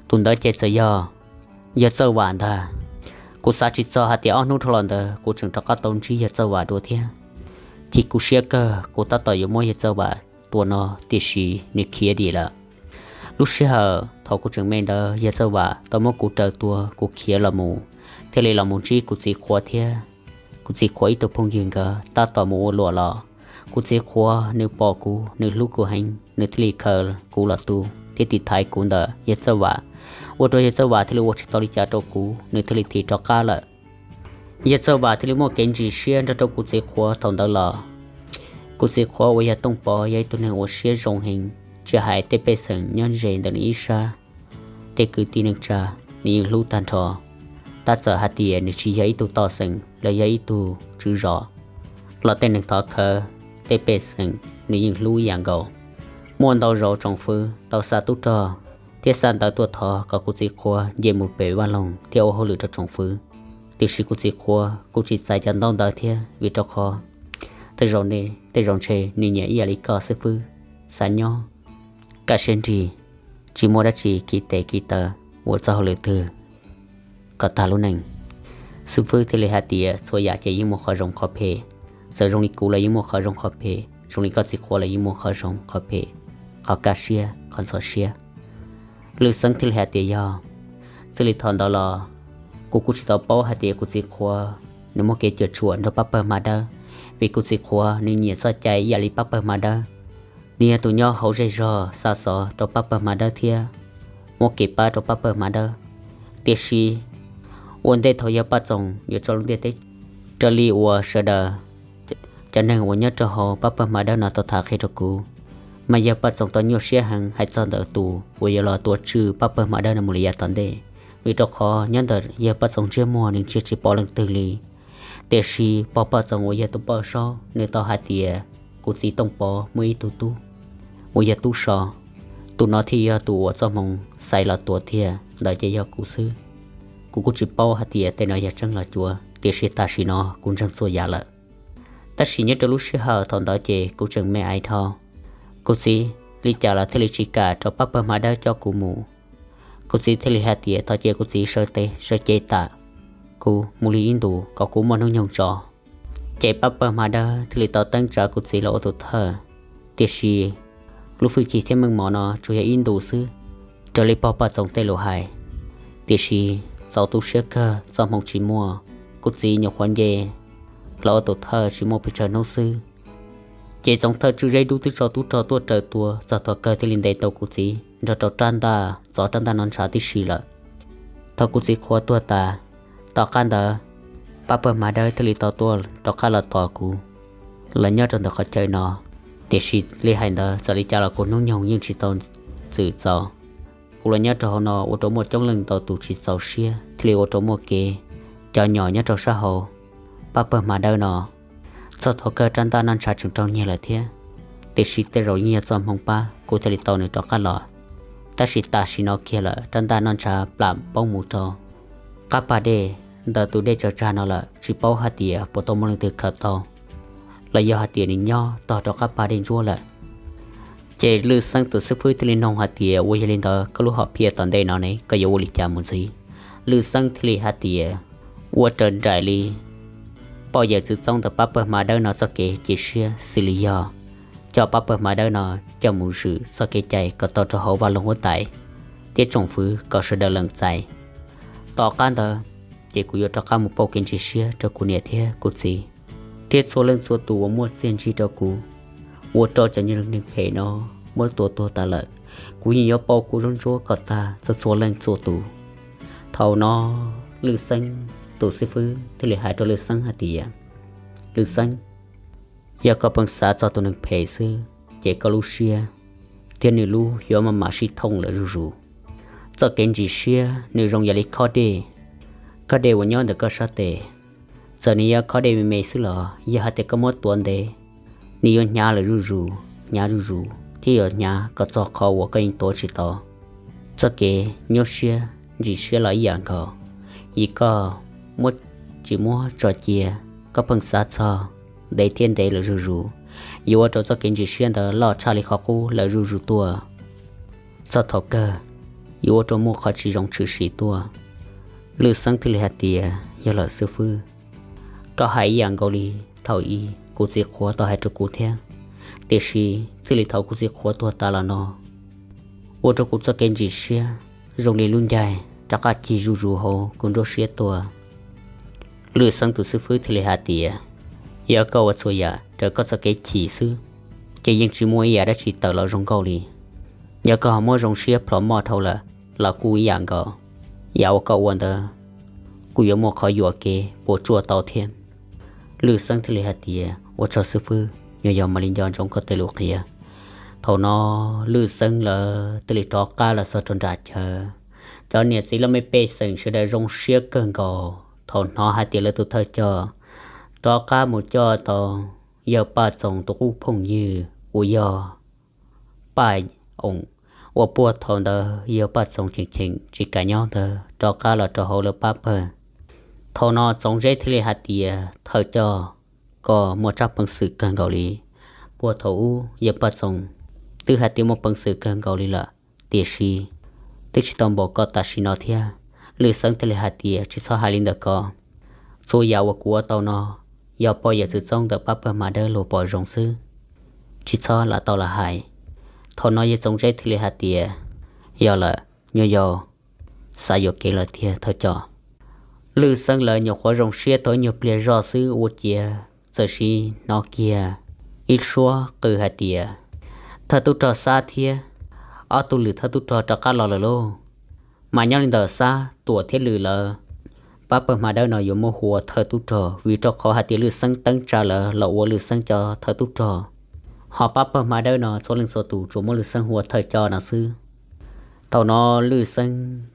Tus ntawd ces txawm yog Yawg Txawj Vam ntag. Kuv xav tsis txog hais tias ob hnub dhau los ntawd kuv tseem rov qab tau ntsib Yawg Txawj Vam dua thiab. Chim kuv siab kawg, kuv tab tom yuav muab Yawg Txawj Vam tua no, tiam sis nws khiav dim lawm. Lub sij hawm thaum kuv tseem me ntawd Yawg Txawj Vam tau muab kuv raws tua, kuv khiav los mus, thiaj li los mus ntsib kuv txiv qhua thiab. Kuv txiv qhua ib tug phooj ywg nkawd tab tom mus ua luam los, kuv txiv qhua nws pom kuv, nws hlub kuv heev, nws thiaj li khaws kuv los tu thiab tiv thaiv kuv ntawm Yawg Txawj Vam, ua rau Yawg Txawj Vam thiaj li ua tsis tau li cas rau kuv, nws thiaj li thim rov qab lawm. Yawg Txawj Vam thiaj li muaj kev ntsis siab nrog rau kuv txiv qhua thaum ntawd los. Kuv txiv qhua uas yog Tooj Pov yog ib tug neeg uas siab zoo heev, tsis hais tej pej xeem nyob ze ntawm nws ib sab, tej kwv tij neej tsa nws yeej hlub tag nrho. Tab txawm hais tias nws tsis yog ib tug toj xeem los yog ib tug tswv zos los tej neeg thov khawv, tej pej xeem nws yeej hlub ib yam nkaus. Muaj ntau zaus tsoom fwv tau xa tub rog thiab xa ntawv tuaj thov kom kuv txiv qhua nce mus pem vaj loog thiab ua hauj lwm rau tsoom fwv. Tiam sis kuv txiv qhua kuj tsis txais cov ntaub ntawv thiab, vim rau qhov tej zaum ne, tej zaum ntshe nws nyiam ib yam li koj xwb fwb, xav nyob kaj siab nrig, tsis muaj dab tsi khi tes khi taw ua txoj hauj lwm twg kom tag lub neej. Xib fwb thiaj li hais tias txhua yam ces yeej muaj qhov zoo qhov phem, txawm zoo li kuv los yeej muaj qhov zoo qhov phem, zoo li koj txiv qhua los yeej muaj qhov zoo qhov phem, qhov kaj siab qhov ntxhov siab. Lwj Xeeb thiaj li hais tias yog txij li thaum ntawd los kuv kuj tsis tau paub hais tias kuv txiv qhua nws muaj kev cuam tshuam nrog pab pawg hma dawb, vim kuv txiv qhua nws nyiam txoj cai ib yam li pab pawg hma dawb. Nws yog tus nyob hauv zej zog xa xov rau pab pawg hma dawb thiab muab kev pab rau pab pawg hma dawb. Tiam sis ua ntej thaum yawg Paj Txoos yuav tso lub ntiaj teb, raws li uas sawv daws cov neeg uas nyob rau hauv pab pawg hma dawb no tau tham qhia rau kuv, mas yawg Paj Txoos tau nyuaj siab heev hais txog ntawm tus uas yuav los tuav tswj pab pawg hma dawb no mus li yav tom ntej, vim rau qhov nyob ntawm yawg Paj Txoos ntsiab muag nws ntsia tsis pom leej twg li. Tiam sis pog Paj Txoos uas yog tus poj saub nws tau hais tias kuv txiv Tooj Pov muaj ib tug tub uas yog tub so, tus no thiaj yog tus uas txoj hmoo xaiv los tuav tiag, ntawd ces yog kuv xwb. Kuv kuj tsis paub hais tias tej no yog tseeb los cuav, tiam sis tam sim no kuv ntseeg txhua yam lawm. Tab sis nyob rau lub sij hawm thaum ntawd ces kuv tseem me aiv dhau. Kuv txiv li cas los thiaj li tsis kam rau pab pawg hma dawb coj kuv mus. Kuv txiv thiaj li hais tias thov cia kuv txiv sawv cev tas, kuv mus li ib ntus kom kuv muaj hnub nyoog tso. Ces pab pawg hma dawb thiaj li tau teeb tsa kuv txiv los ua tus thawj. Tiam sis lub hwj chim thiab meej mom no tsuas yog ib ntus xwb, raws li pog Paj Txoos tej lus hais. Tiam sis txaus tu siab kawg txoj hmoo tsis muaj, kuv txiv nyuam qhuav nce los ua tus thawj tsis muaj pes tsawg hnub xwb, ces tsoom thawj tswj zeb dub twb tso tub rog tuaj raws tua txog thaum kawg thiaj li ntes tau kuv txiv nrog rau rab ntaj, txov rab ntaj noj ntshav tib si lawm. Thaum kuv txiv qhua tuag tas, tom qab ntawd pab pawg hma dawb thiaj li tau tuaj rov qab los tos kuv los nyob rau ntawm qhov chaw no. Tiam sis li hais ntawd txawm li cas los kuv hnub nyoog yeej tsis tau txwm txaus. Kuv los nyob rau hauv no ua rau muaj coob leej ntau tus tsis txaus siab thiaj li ua rau muaj kev cov nyom nyob rau sab hauv pab pawg hma dawb no. Txog thaum kawg rab ntaj noj ntshav tseem raug nyiag lawm thiab, tiam sis tej zaum yeej yog txoj hmoo pab kuv thiaj li tau nws rov qab los. Tab sis tam sim no kiag lawm rab ntaj noj ntshav plam poob mus rau qab pas dej ntawm tus dej tsaws tsag no lawm, tsis paub hais tias puas tau muaj leej twg khaws tau los yog hais tias nws nyob tog rau qab pas dej ntsuab lawm. Ces Lwj Xeeb tus xib fwb thiaj li noog hais tias ua yog li ntawd koj lub hom phiaj tom ntej no ne koj yuav ua li cas mus ntxiv? Lwj Xeeb thiaj li hais tias ua raws nraim li poj yawm txwv txoob ntawm pab pawg hma dawb no txoj kev cia siab xws li yog coj pab pawg hma dawb no coj mus zwm txoj kev cai kom tau rau hauv vaj loog huab tais thiab tsoom fwv kom sawv daws lees txais. Tom qab ntawd ces kuv yuav rov qab mus pauj kev ntsis siab rau kuv niam thiab kuv txiv thiab txhua leej txhua tus uas muaj txiaj ntsig rau kuv, ua rau cov neeg phem no muab tua tuag tas lawm. Kuv yeej yuav pauj kuv zaub ntsuab kom tag txog txhua leej txhua tus. Thaum no Lwj Xeeb tus xib fwb thiaj li hais rau Lwj Xeeb hais tias, Lwj Xeeb, yog koj pheej xav txog tus neeg phem xwb ces koj lub siab thiab nws lub yuav maj mam sib thooj lawm zuj zus. Txoj kev ntsis siab nws zoo yam li khob dej, khob dej uas nyob ntawm koj sab tes. Txawm nws yog khob dej me me xwb los yog hais tias koj muab tuav ntev, nws yuav hnyav lawm zuj zus, hnyav zuj zus thiab yuav hnyav kom txog qhov uas koj yeej tuav tsis tau. Txoj kev nyuaj siab ntsis siab los ib yam nkaus, yog koj muab tsis muab tso cia, koj pheej xav txog ntev thiab ntev lawm zuj zus, yuav ua rau txoj kev ntsis siab ntawd loj tshaj li qhov qub lawm zuj zus tuaj. Txog thaum kawg yuav ua rau muaj qhov tsis zoo tshwm sim tuaj. Lwj Xeeb thiaj li hais tias, yog lawm xib fwb, koj hais ib yam nkaus li thaum ub kuv txiv qhua tau hais rau kuv thiab, tiam sis txij li thaum kuv txiv qhua tuag tas los no, ua rau kuv txoj kev ntsis siab zoo li lub ncaig rov qab cig zuj zus hauv kuv nruab siab tuaj. Lwj Xeeb tus xib fwb thiaj li hais tias, yog koj ua txhua yam raws koj txoj kev chim xwb, ces yeej tsis muaj ib yam dab tsi tawm los zoo nkauj li. Yog koj ho muab zoo siab plhov moj dhau lawm los kuj ib yam nkaus, yam uas koj ua ntawd kuj yuav muaj qhov yuam kev puas tsuaj tau thiab. Lwj Xeeb thiaj li hais tias, ua tsaug xib fwb, nyuam yaus mam li nco ntsoov koj tej lus qhia. Thaum no Lwj Xeeb lawv thiaj li rov qab los txog rau nram chaw. Cov niam txiv laj mej pej xeem sawv daws zoo siab kawg nkaus. thaum hnov hais tias lawv tus thawj coj rov qab mus coj tau yawg Paj Txoos tus qub phooj ywg uas yog Paj Oos uas puag thaum ntawd yawg Paj Txoos cheem cheem tsis kam nyob ntawd rov qab los rau hauv lawv pab pawg. Thaum no Txoov Zeb thiaj li hais tias, Thawj coj, koj muaj tsab peev xwm kawg nkaus li. Puag thaum ub yawg Paj Txoos twb hais tias muaj peev xwm kawg nkaus li lawm, tiam sis twb tsis tau npaum koj tam sim no thiab. Lwj Xeeb thiaj li hais tias, Tsis txhob hais li ntawm ko. Txhua yam uas kuv ua tau no yog pog yawm txwv txoob ntawm pab pawg Hma Dawb luag pom zoo xwb, tsis txhob lam tau lam hais. Thaum no yawg Txoov Zeb thiaj li hais tias, Yog lawm, nyuaj yau, xav yuam kev lawm tiag thawj coj. Lwj Xeeb lawv nyuam qhuav zoo siab tau ib nyuag pliag zoj xwb ua ciav txawm sim hnov kiag ib suab qw hais tias, Thawj tub rog Xab thiab ob tug lwm thawj tub rog rov qab los lawm lauj. Mas nyob li ntawm Xab, Tuam thiab Lwm lawv, pab pawg Hma Dawb no yuav muab hu ua thawj tub rog, vim rau qhov hais tias Lwj Xeeb teeb tsa lawv los ua Lwj Xeeb cov thawj tub rog. Ho pab pawg Hma Dawb no txhua leej txhua tus tsuas muab Lwj Xeeb hu ua thawj coj no xwb. Thaum no Lwj Xeeb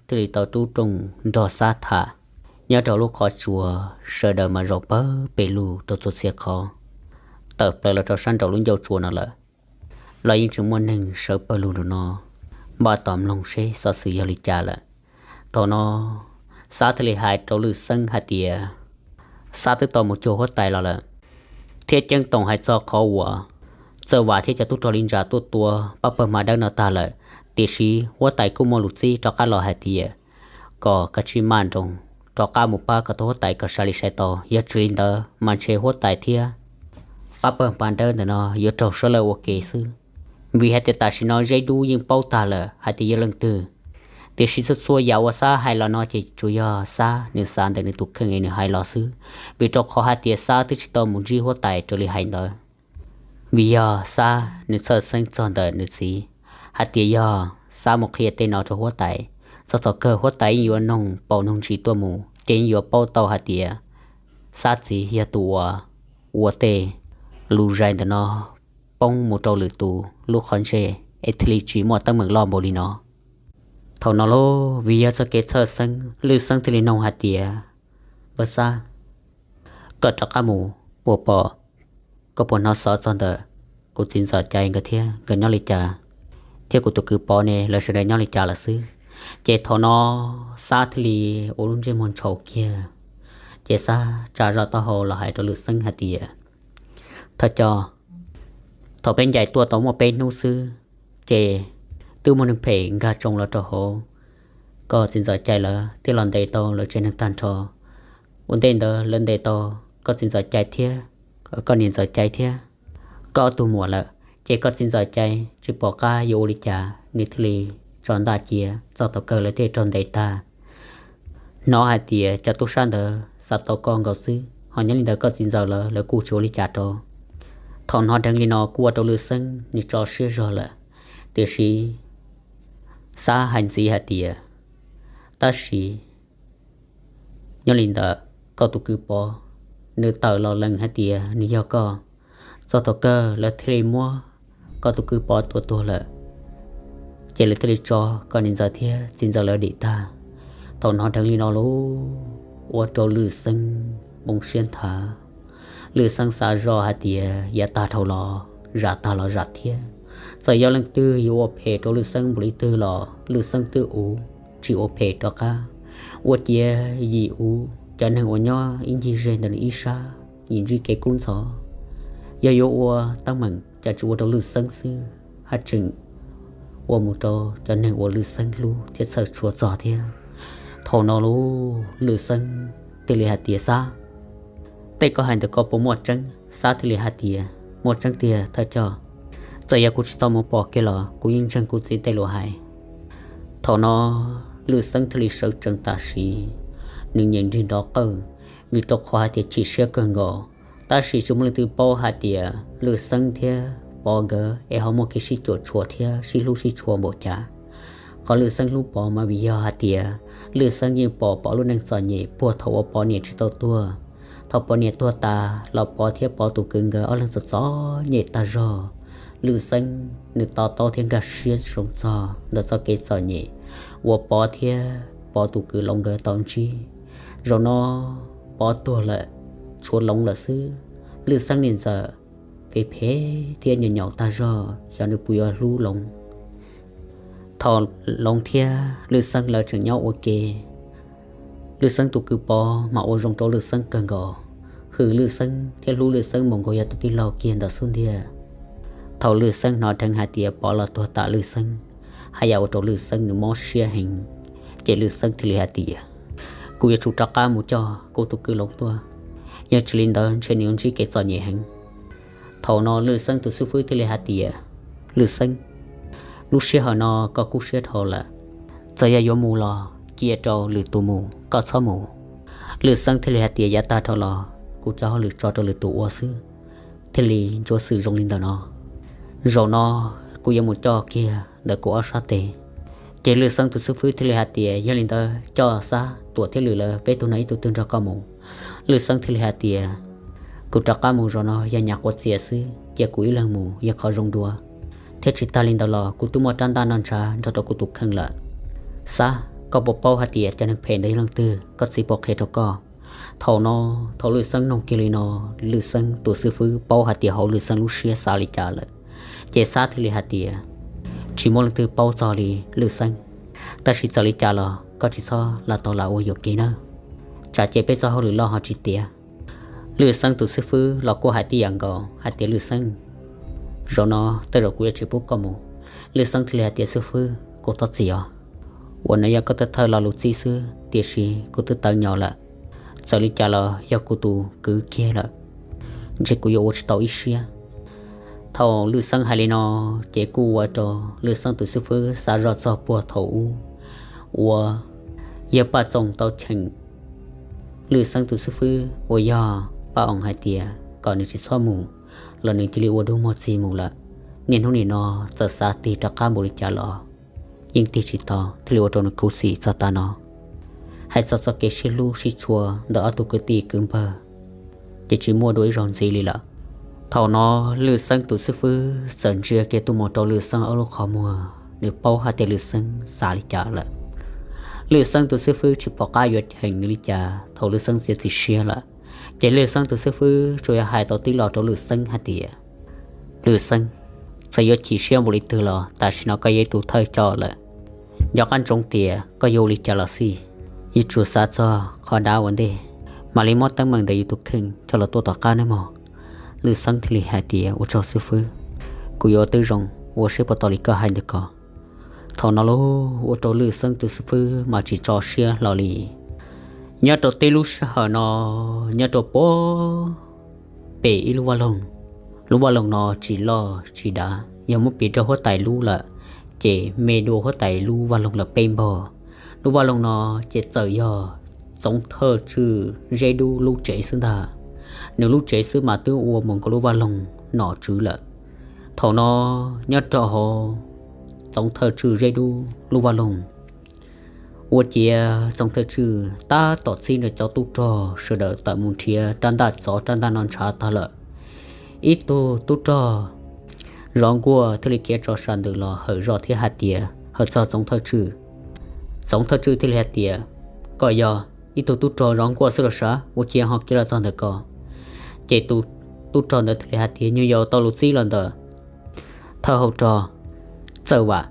thiaj li tau rub rooj nrog Xab tham. Nyob rau lub qhov tsua, sawv daws mas zaum pawg pes lug rau txhua txhia qhov, tawm plaws los rau sab nraum lub ncauj tsua no lawm, los yeej tseem muaj neeg sawv pawg lug nraum no npaj tos mloog seb xov xwm yog li cas lawm. Thaum no Xab thiaj li hais rau Lwj Xeeb hais tias, Xab twb tau mus cuag huab tais los lawm, thiab ceeb toom hais txog qhov uas Txawj Vam thiab cov tub rog li ntsa tuaj tua pab pawg Hma Dawb no tag lawm, tiam sis huab tais kuj muaj lus txib rov qab los hais tias kom kav tsij maj nroos rov qab mus pab kom tau huab tais kom sai li sai tau, yog tsis li ntawd mas ntshe huab tais thiab pab pawg Hma Dawb ntawm no yuav raug sawv lawv ua ke xwb. Vim hais tias tam sim no Zeb Dub yeej paub tag lawm hais tias yog leej twg, tiam sis txhua txhua yam uas Xab hais los no ces tsuas yog Xab nws xav ntawm nws tus kheej es nws hais los xwb, vim rau qhov hais tias Xab twb tsis tau mus ntsib huab tais raws li hais ntawd. Vim yog Xab nws txhawj xeeb txog ntawm nws txiv, hais tias yog Xab mus qhia tej no rau huab tais, txog thaum kawg huab tais yeej yuav noog paus noog ntsis tuaj mus ces yeej yuav paub tau hais tias Xab txiv yog tus uas ua tej lus zais ntawm no poob mus rau lwm tus lub qhov ntsej es thiaj li tsis muaj teeb meem loj npaum li no. Thaum no lauj, vim yog txoj kev txhawj xeeb, Lwj Xeeb thiaj li noog hais tias, Npawg Xab, koj rov qab mus puag pom, koj puas hnov xov txog ntawm kuv txiv ntxawm Cai nkawd thiab nkawd nyob li cas, thiab kuv tus kwv Pov ne lawv sawv daws nyob li cas lawm xwb? Ces thaum no Xab thiaj li ua lub ntsej muag ntshau kiag, ces Xab tsa zoj taub hau los hais rau Lwj Xeeb hais tias, Thawj coj, thaum peb ncaim tuaj tau muaj peb hnub xwb, ces twb muaj neeg phem nkag tsoo los rau hauv koj txiv ntxawm Cai lawv thiab los ntes tau lawv tsev neeg tag nrho. Ua ntej ntawd lawv ntes tau koj txiv ntxawm Cai thiab koj niam ntxawm Cai thiab koj ob tug muam lawm, ces koj txiv ntxawm Cai tsis pom qab yuav ua li cas nws thiaj li tso ntaj cia, txog thaum kawg lawv thiaj raug ntes tag. Hnov hais tias cov tub sab ntawd xav tau koj nkaus xwb, ho nyob li ntawd koj txiv ntxawm lawv, lawv kuj tsis ua li cas rau. Thaum hnov dheev li no kuj ua rau Lwj Xeeb nws tso siab zog lawm, tiam sis Xab hais ntxiv hais tias, Tab sis nyob li ntawd koj tus kwv Pov, nws tawm los lees hais tias nws yog koj, txog thaum kawg lawv thiaj li muab koj tus kwv Pov tua tuag lawm, ces lawv thiaj li tso koj niam ntxawm thiab txiv ntxawm lawv dim tag. Thaum hnov dheev li no lauj, ua rau Lwj Xeeb moo siab nthav. Lwj Xeeb xav zoj hais tias yav tag dhau los zam tag los zam thiab, txawm yog leej twg yuav ua phem rau Lwj Xeeb npaum li twg los Lwj Xeeb twb uv, tsis ua phem rov qab. Ua ciav yim uv cov neeg uas nyob ib ncig ze ntawm nws ib sab, yim ntsib kev kub ntxhov. Yog yuav ua teeb meem cas tsis ua rau Lwj Xeeb xwb, haj tseem ua mus rau cov neeg uas Lwj Xeeb hlub thiab txhawj tshua txog thiab. Thaum no lauj, Lwj Xeeb thiaj li hais tias, Xab, tej koj hais ntawm ko puas muaj tseeb? Xab thiaj li hais tias, Muaj tseeb tiag thawj coj, txawm yog kuv tsis tau mus pom kiag los kuv yeej ntseeg kuv txiv tej lus hais. Thaum no Lwj Xeeb thiaj li sawv tsees tam sim, nws nyeem nrig nrov qawj, vim rau qhov hais tias chim siab kawg nkaus. Tab sis tsis muaj leej twg paub hais tias Lwj Xeeb thiab Pov nkawd es ho muaj kev sib cuam tshuam thiab sib hlub sib tshua npaum cas. Qhov Lwj Xeeb hlub Pov mas vim yog hais tias Lwj Xeeb yeej pom Pov lub neej txom nyem puag thaum uas Pov niam tsis tau tuag. Thaum Pov niam tuag tas los Pov thiab Pov tus kwv nkawd ob leeg txom txom nyem tag zog. Lwj Xeeb nws to taub thiab nkag siab zoo txog ntawm txoj kev txom nyem uas Pov thiab Pov tus kwv Loob nkawd tau ntsib. Zaum no Pov tuag lawm, tshuav Loov lawm xwb. Lwj Xeeb niam ntxawm phem phem thiab nyaum nyaum tag zog, xyov nws puas yuav hlub Loov. Thaum Loov thiab Lwj Xeeb lawv tseem nyob ua ke, Lwj Xeeb tus kwv Pov mas ua zoo rau Lwj Xeeb kawg nkaus, hwm Lwj Xeeb thiab hlub Lwj Xeeb mus nkaus yog tus tij laug kiag ntawm xub ntiag. Thaum Lwj Xeeb hnov dheev hais tias Pov los tuag tam Lwj Xeeb, haj yam ua rau Lwj Xeeb nws mob siab heev, ces Lwj Xeeb thiaj li hais tias, kuv yuav tsum rov qab mus coj kuv tus kwv Loov tuaj, yog tsis li ntawd ntshe nws yuav ntsib kev txom nyem heev. Thaum no Lwj Xeeb tus xib fwb thiaj li hais tias, Lwj Xeeb, lub sij hawm no koj kub siab dhau lawm, txawm yog yuav mus los cia rau lwm tus mus, koj txhob mus. Lwj Xeeb thiaj li hais tias, yav tag dhau los kuv cov hauj lwm tso rau lwm tus ua xwb, thiaj li ntsuav xwm zoo li ntawm no. Zaum no kuv yuav mus coj kiag ntawm kuv ob sab tes. Ces Lwj Xeeb tus xib fwb thiaj li hais tias, yog li ntawd coj Xab, Tuam thiab Lwm lawv peb tug no ib tug twg nrog koj mus. Lwj Xeeb thiaj li hais tias, kuv rov qab mus zaum no yog nyas quav txias xwb, cia kuv ib leeg mus yog qhov zoo dua, thiab tsis tag li ntawd los kuv twb muaj rab ntaj noj ntshav nrog rau kuv tus kheej lawm. Xab, koj puas paub hais tias cov neeg phem ntawd yog leej twg? Koj txiv puas qhia rau koj? Thaum no, thaum Lwj Xeeb nug kiag li no, Lwj Xeeb tus xib fwb paub hais tias hauv Lwj Xeeb lub siab xav li cas lawm. Ces Xab thiaj li hais tias, tsis muaj leej twg paub txog li Lwj Xeeb, tab sis txawm li cas los koj tsis txhob lam tau lam ua yuam kev nawb, tsam ces peb txoj hauj lwm loj ho tsis tiav. Lwj Xeeb tus xib fwb los kuj hais tib yam nkaus hais tias, Lwj Xeeb, zaum no tej zaum kuv yuav tsis pub koj mus. Lwj Xeeb thiaj li hais tias, xib fwb, kuv thov txim os, uas no yog koj thawj thawj lo lus txib xwb, tiam sis kuv twb tawv nyo lawm, txawm li cas los yog kuv tus kwv kiag lawm, ntshe kuv yuav ua tsis tau ib siab. Thaum Lwj Xeeb hais li no, ces kuj ua rau Lwj Xeeb tus xib fwb xav zoj txog puag thaum ub uas yawg Paj Txoos tau cheem Lwj Xeeb tus xib fwb uas yog Paj Oos hais tias kom nws tsis txhob mus, los nws cia li ua dub muag txig mus lawm. Niaj hnub nim no txawm xav tig rov qab npaum li cas los yeej tig tsis tau, thiaj li ua rau nws khuv xim txog tav no. Hais txog txoj kev sib hlub sib tshua ntawm ob tug kwv tij kwv npawg, ces tsis muaj dua ib zaug ntxiv li lawm. Thaum no Lwj Xeeb tus xib fwb txawm ntsia kiag tuaj mus rau Lwj Xeeb ob lub qhov muag, nws paub hais tias Lwj Xeeb xav li cas lawm. Lwj Xeeb tus xib fwb tsis pom qab yuav cheem nws li cas thaum Lwj Xeeb txiav txim siab lawm. Ces Lwj Xeeb tus xib fwb tsuas yog hais tau tib lo rau Lwj Xeeb hais tias, Lwj Xeeb, txawm yuav chim siab npaum li twg los tam sim no koj yog ib tug thawj coj lawm. Nco qab ntsoov tias koj yuav ua li cas los xij, yuav tsum xav txog qhov dab ua ntej, mam li muab teeb meem ntawm yus tus kheej coj los tuaj tom qab nawb mog. Lwj Xeeb thiaj li hais tias, ua tsaug xib fwb, kuv yuav ua tib zoo ua seb puas tau li koj hais ntawd ko. Thaum no lauj, ua rau Lwj Xeeb tus xib fwb mas tsis tso siab hlo li. Nyob rau tib lub sij hawm no, nyob rau puag pem ib lub vaj loog. Lub vaj loog no tsis loj tsis dav, yog muab piv rau huab tais lub lawm, ces me dua huab tais lub vaj loog lawm peb npaug. Lub vaj loog no ces txawm yog Txoov Thawj Tswj Zeb Dub lub tsev xwb ntag. Nws lub tsev xwb mas twb ua mus nkaus lub vaj loog nom tswv lawm. Thaum no nyob rau hauv Txoov Thawj Tswj Zeb Dub lub vaj loog, ua ciav Txoov Thawj Tswj tab tom txib nws cov tub rog sawv daws tawm mus nrhiav rab ntaj tsov rab ntaj noj ntshav tag lawm. Ib tug tub rog zov nkuaj thiaj li khiav tso sam ntws los hawm zoj thiab hais tias, hawm txog Txoov Thawj Tswj. Txoov Thawj Tswj thiaj li hais tias, koj yog ib tug tub rog zov nkuaj xwb los sav, ua ciav ho khiav los txog ntawm ko? Ces tus tub rog ntawd thiaj li hais tias, nyuag yaus tau lus txib los ntawm thawj hauv rog Txawj Vam.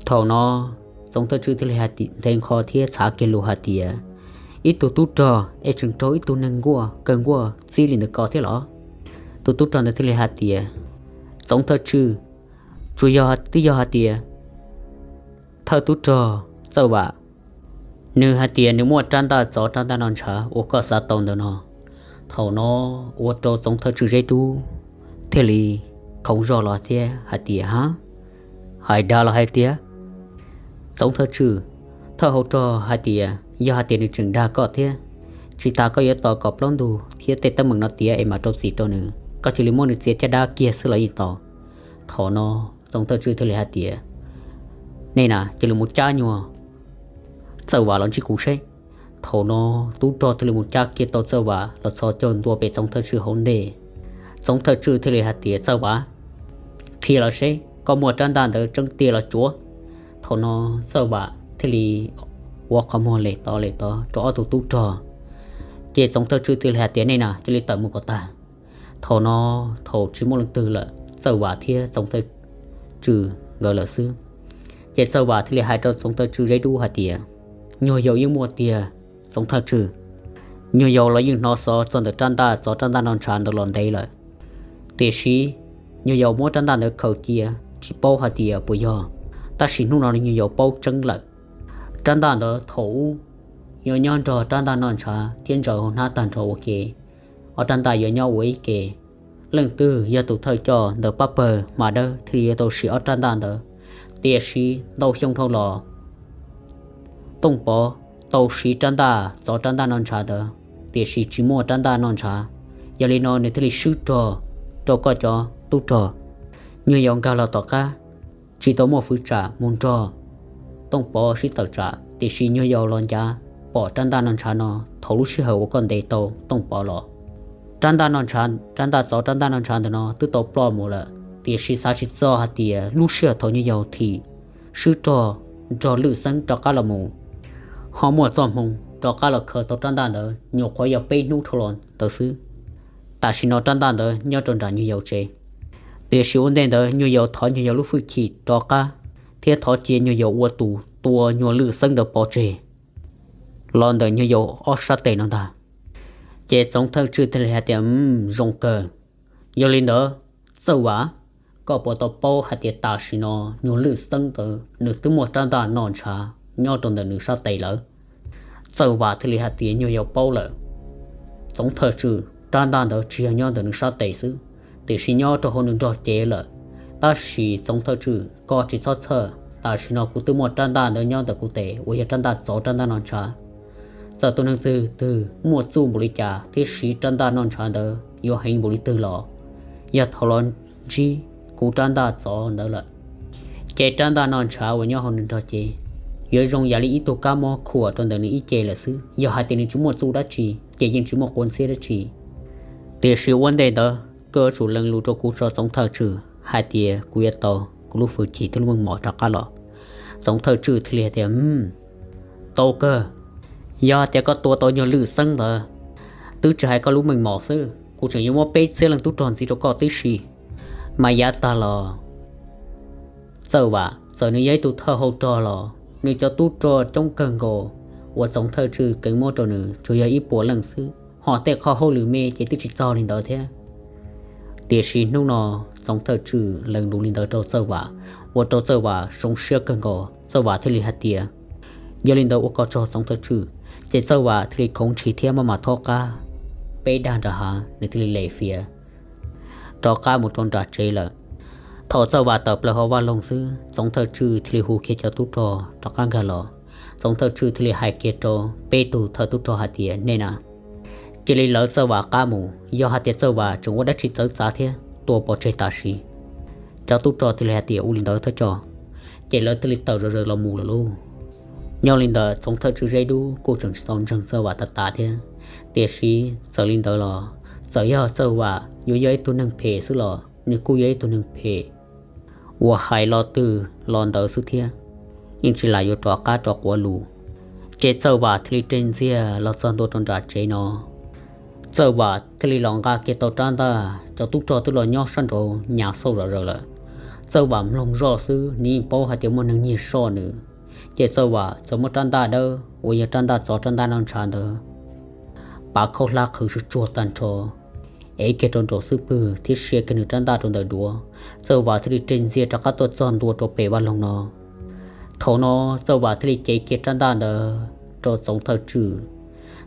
Thaum no Txoov Thawj Tswj thiaj li hais tias, nthe nqho thiab txhav kiag lus hais tias, ib tug tub rog es tseem raug ib tug neeg nkuaj kawg nkuaj txib li ntawm ko thiab los? Tus tub rog ntawd thiaj li hais tias, Txoov Thawj Tswj, tsuas yog twb yog hais tias thawj tub rog Txawj Vam nws hais tias nws muaj rab ntaj tsov rab ntaj noj ntshav uas koj xav tau ntawm no. Thaum no ua rau Txoov Thawj Tswj Zeb Dub thiaj li khoov zog los thiab hais tias, ha, hais dag los hais tias? Txoov Thawj Tswj, thawj hauv rog hais tias yog hais tias nws tseem dag koj thiab, tsis tas koj yuav tos kom plaub ntug thiab tej teeb meem no tiav es mam rau txim rau nws, koj cia li muab nws txiav caj dab kiag xwb los yeej tau. Thaum no Txoov Thawj Tswj thiaj li hais tias, nej na cia li mus cab nyuag Txawj Vam los ntsib kuv seb. Thaum no tub rog thiaj li mus cab kiag tau Txawj Vam los txhos caug ntua pem Txoov Thawj Tswj hauv ntej. Txoov Thawj Tswj thiaj li hais tias, Txawj Vam, qhia los seb koj muaj rab ntaj ntawd tseeb tiag los cuav. Thaum no Txawj Vam thiaj li ua qhov muag les tod les tod rau ob tug tub rog. Ces Txoov Thawj Tswj thiaj li hais tias nej na cia li tawm mus kom tag. Thaum no, thaum tsis muaj leej twg lawm, Txawj Vam thiab Txoov Thawj Tswj nkawd lawm xwb. Ces Txawj Vam thiaj li hais rau Txoov Thawj Tswj Zeb Dub hais tias, nyuag yaus yeej muaj tiag Txoov Thawj Tswj. Nyuag yaus los yeej hnov xov txog ntawm rab ntaj tsov rab ntaj noj ntshav ntawd los ntev lawm, tiam sis nyuag yaus muab rab ntaj ntawd khaws cia, tsis paub hais tias puas yog, tab sis hnub no nyuag yaus paub tseeb lawm. Rab ntaj ntawd thaum ub yuav nyob nrog rab ntaj noj ntshav thiab ntsaws hauv hnab tag nrho ua ke, ob rab ntaj yuav nyob ua ib ke. Leej twg yog tus thawj coj ntawm pab pawg hma dawb thiaj li yuav tau siv ob rab ntaj ntawd. Tiam sis ntau xyoo dhau los, Tooj Pov tau siv rab ntaj tsov rab ntaj noj ntshav ntawd, tiam sis tsis muaj rab ntaj noj ntshav. Yog li no nws thiaj li swb rog rau koj cov tub rog. Nyuag yaus nkag los tom qab, tsis tau muaj fwv tsam mus nrog Tooj Pov sib tawm tsam, tiam sis nyuag yaus los ncav pom rab ntaj noj ntshav no thaum lub sij hawm uas koj ntes tau Tooj Pov los. Rab ntaj noj ntshav, rab ntaj tsov rab ntaj noj ntshav ntawm no twb tau ploj mus lawm, tiam sis xav tsis txog hais tias lub sij hawm thaum nyuag yaus thim swb rog nrog Lwm Xeeb rov qab los mus, ho muaj txoj hmoo rov qab los khaws tau rab ntaj ntawd nyuam qhuav yog peb hnub dhau los ntawd xwb. Tam sim no rab ntaj ntawd nyob rau nram nyuag yaus tsev, tiam sis ua ntej ntawd nyuag yaus thov nyuag yaus lub hwj chim rov qab, thiab thov cia nyuag yaus ua tus tua nyuag Lwm Xeeb ntawd pov tseg los ntawm nyuag yaus ob sab tes no ntag. Ces Txoov Thawj Tswj thiaj li hais tias, zoo kawg. Yog li ntawd, Txawj Vam, koj puas tau paub hais tias tam sim no nyuag Lwm Xeeb ntawd nws twb muaj rab ntaj noj ntshav nyob rau ntawm nws sab tes lawm? Txawj Vam thiaj li hais tias nyuag yaus paub lawm Txoov Thawj Tswj, rab ntaj ntawd tsis yog nyob ntawm nws sab tes xwb, tiam sis nyob rau hauv nws nrog cev lawm. Tab sis Txoov Thawj Tswj, koj tsis txhob txhawj, tam sim no kuv twb muaj rab ntaj ntawd nyob ntawm kuv tes uas yog rab ntaj tsov rab ntaj noj ntshav. Txawm tus neeg twg twg muaj txuj npaum li cas thiab siv rab ntaj noj ntshav ntawd yuav heev npaum li twg los, yog thaum los ntsib kuv rab ntaj tsov ntawd lawm, ces rab ntaj noj ntshav uas nyob hauv nws nrog cev yuav zoo yam li ib tug kab mob khuam rau ntawm nws ib ce lawm xwb. Yog hais tias nws tsis muaj txuj dab tsi ces yeej tsis muaj quav ntxhiab dab tsi. Tiam sis ua ntej ntawd koj yuav tsum lees lus rau kuv tso Txoov Thawj Tswj, hais tias kuv yuav tau kuv lub hwj chim thiab lub meej mom rov qab los. Txoov Thawj Tswj thiaj li hais tias, tau kawg. Yog hais tias koj tua tau nyuag Lwm Xeeb ntawd, twb tsis hais koj lub meej mom xwb, kuv tseem yuav muab peb txhiab leej tub rog ntxiv rau koj tib si. Mas yav tag los Txawj Vam txawm nws yog ib tug thawj hauv rog los nws cov tub rog coob kawg nkaus uas Txoov Thawj Tswj keev muab rau nws tsuas yog ib puas leej xwb, ho tej qhov hauj lwm me ces twb tsis txog li ntawd thiab. Tiam sis hnub no Txoov Thawj Tswj lees lus li ntawd rau Txawj Vam, ua rau Txawj Vam zoo siab kawg nkaus. Txawj Vam thiaj li hais tias, yog li ntawd ua koj tsaug Txoov Thawj Tswj. Ces Txawj Vam thiaj li khoov ntshis thiab maj mam thob qab peb dag nram hav, nws thiaj li lem fiav rov qab mus rau nram tsev lawm. Thaum Txawj Vam tawm plaws hauv vaj loog xwb, Txoov Thawj Tswj thiaj li hu kiag cov tub rog rov qab nkag los. Txoov Thawj Tswj thiaj li hais kiag rau peb tug thawj tub rog hais tias, nej na, cia li lawv Txawj Vam qab mus, yog hais tias Txawj Vam tseem ua dab tsi txawv txav thiab tua pov tseg tam sim. Cov tub rog thiaj li hais tias, ua li ntawd thawj coj. Ces lawv thiaj li tawm zom zaws los mus lawm lauj. Nyob li ntawd Txoov Thawj Tswj Zeb Dub kuj tseem tsis tau ntseeg Txawj Vam tas tas thiab, tiam sis txawm li ntawd los txawm yog Txawj Vam yuav yog ib tug neeg phem xwb los nws kuj yog ib tug neeg phem uas hais lo twg los ntawd xwb thiab, yeej tsis lam yuav rov qab rov quav lus. Ces Txawj Vam thiaj li reg ntxiag los txog ntua rau nram tsev no. Txawj Vam thiaj li los nqa kiag tau rab ntaj, cov tub rog twb los nyob sab nraud nyav xauj zom zaws lawm. Txawj Vam mloog zoj xwb nws yeej paub hais tias muaj neeg nyiag soj nws. Ces Txawj Vam txawm muab rab ntaj dawb uas yog rab ntaj tsov rab ntaj noj ntshav ntawd pav khaub hlab qhwv tsuag tsuag tag nrho, ev kiag rau nraum xub pwg thiab sia kiag nws rab ntaj rau ntawm duav. Txawj Vam thiaj li reg ntxiag rov qab tuaj txog ntua rau pem vaj loog no. Thaum no Txawj Vam thiaj li cev kiag rab ntaj ntawd rau Txoov Thawj Tswj.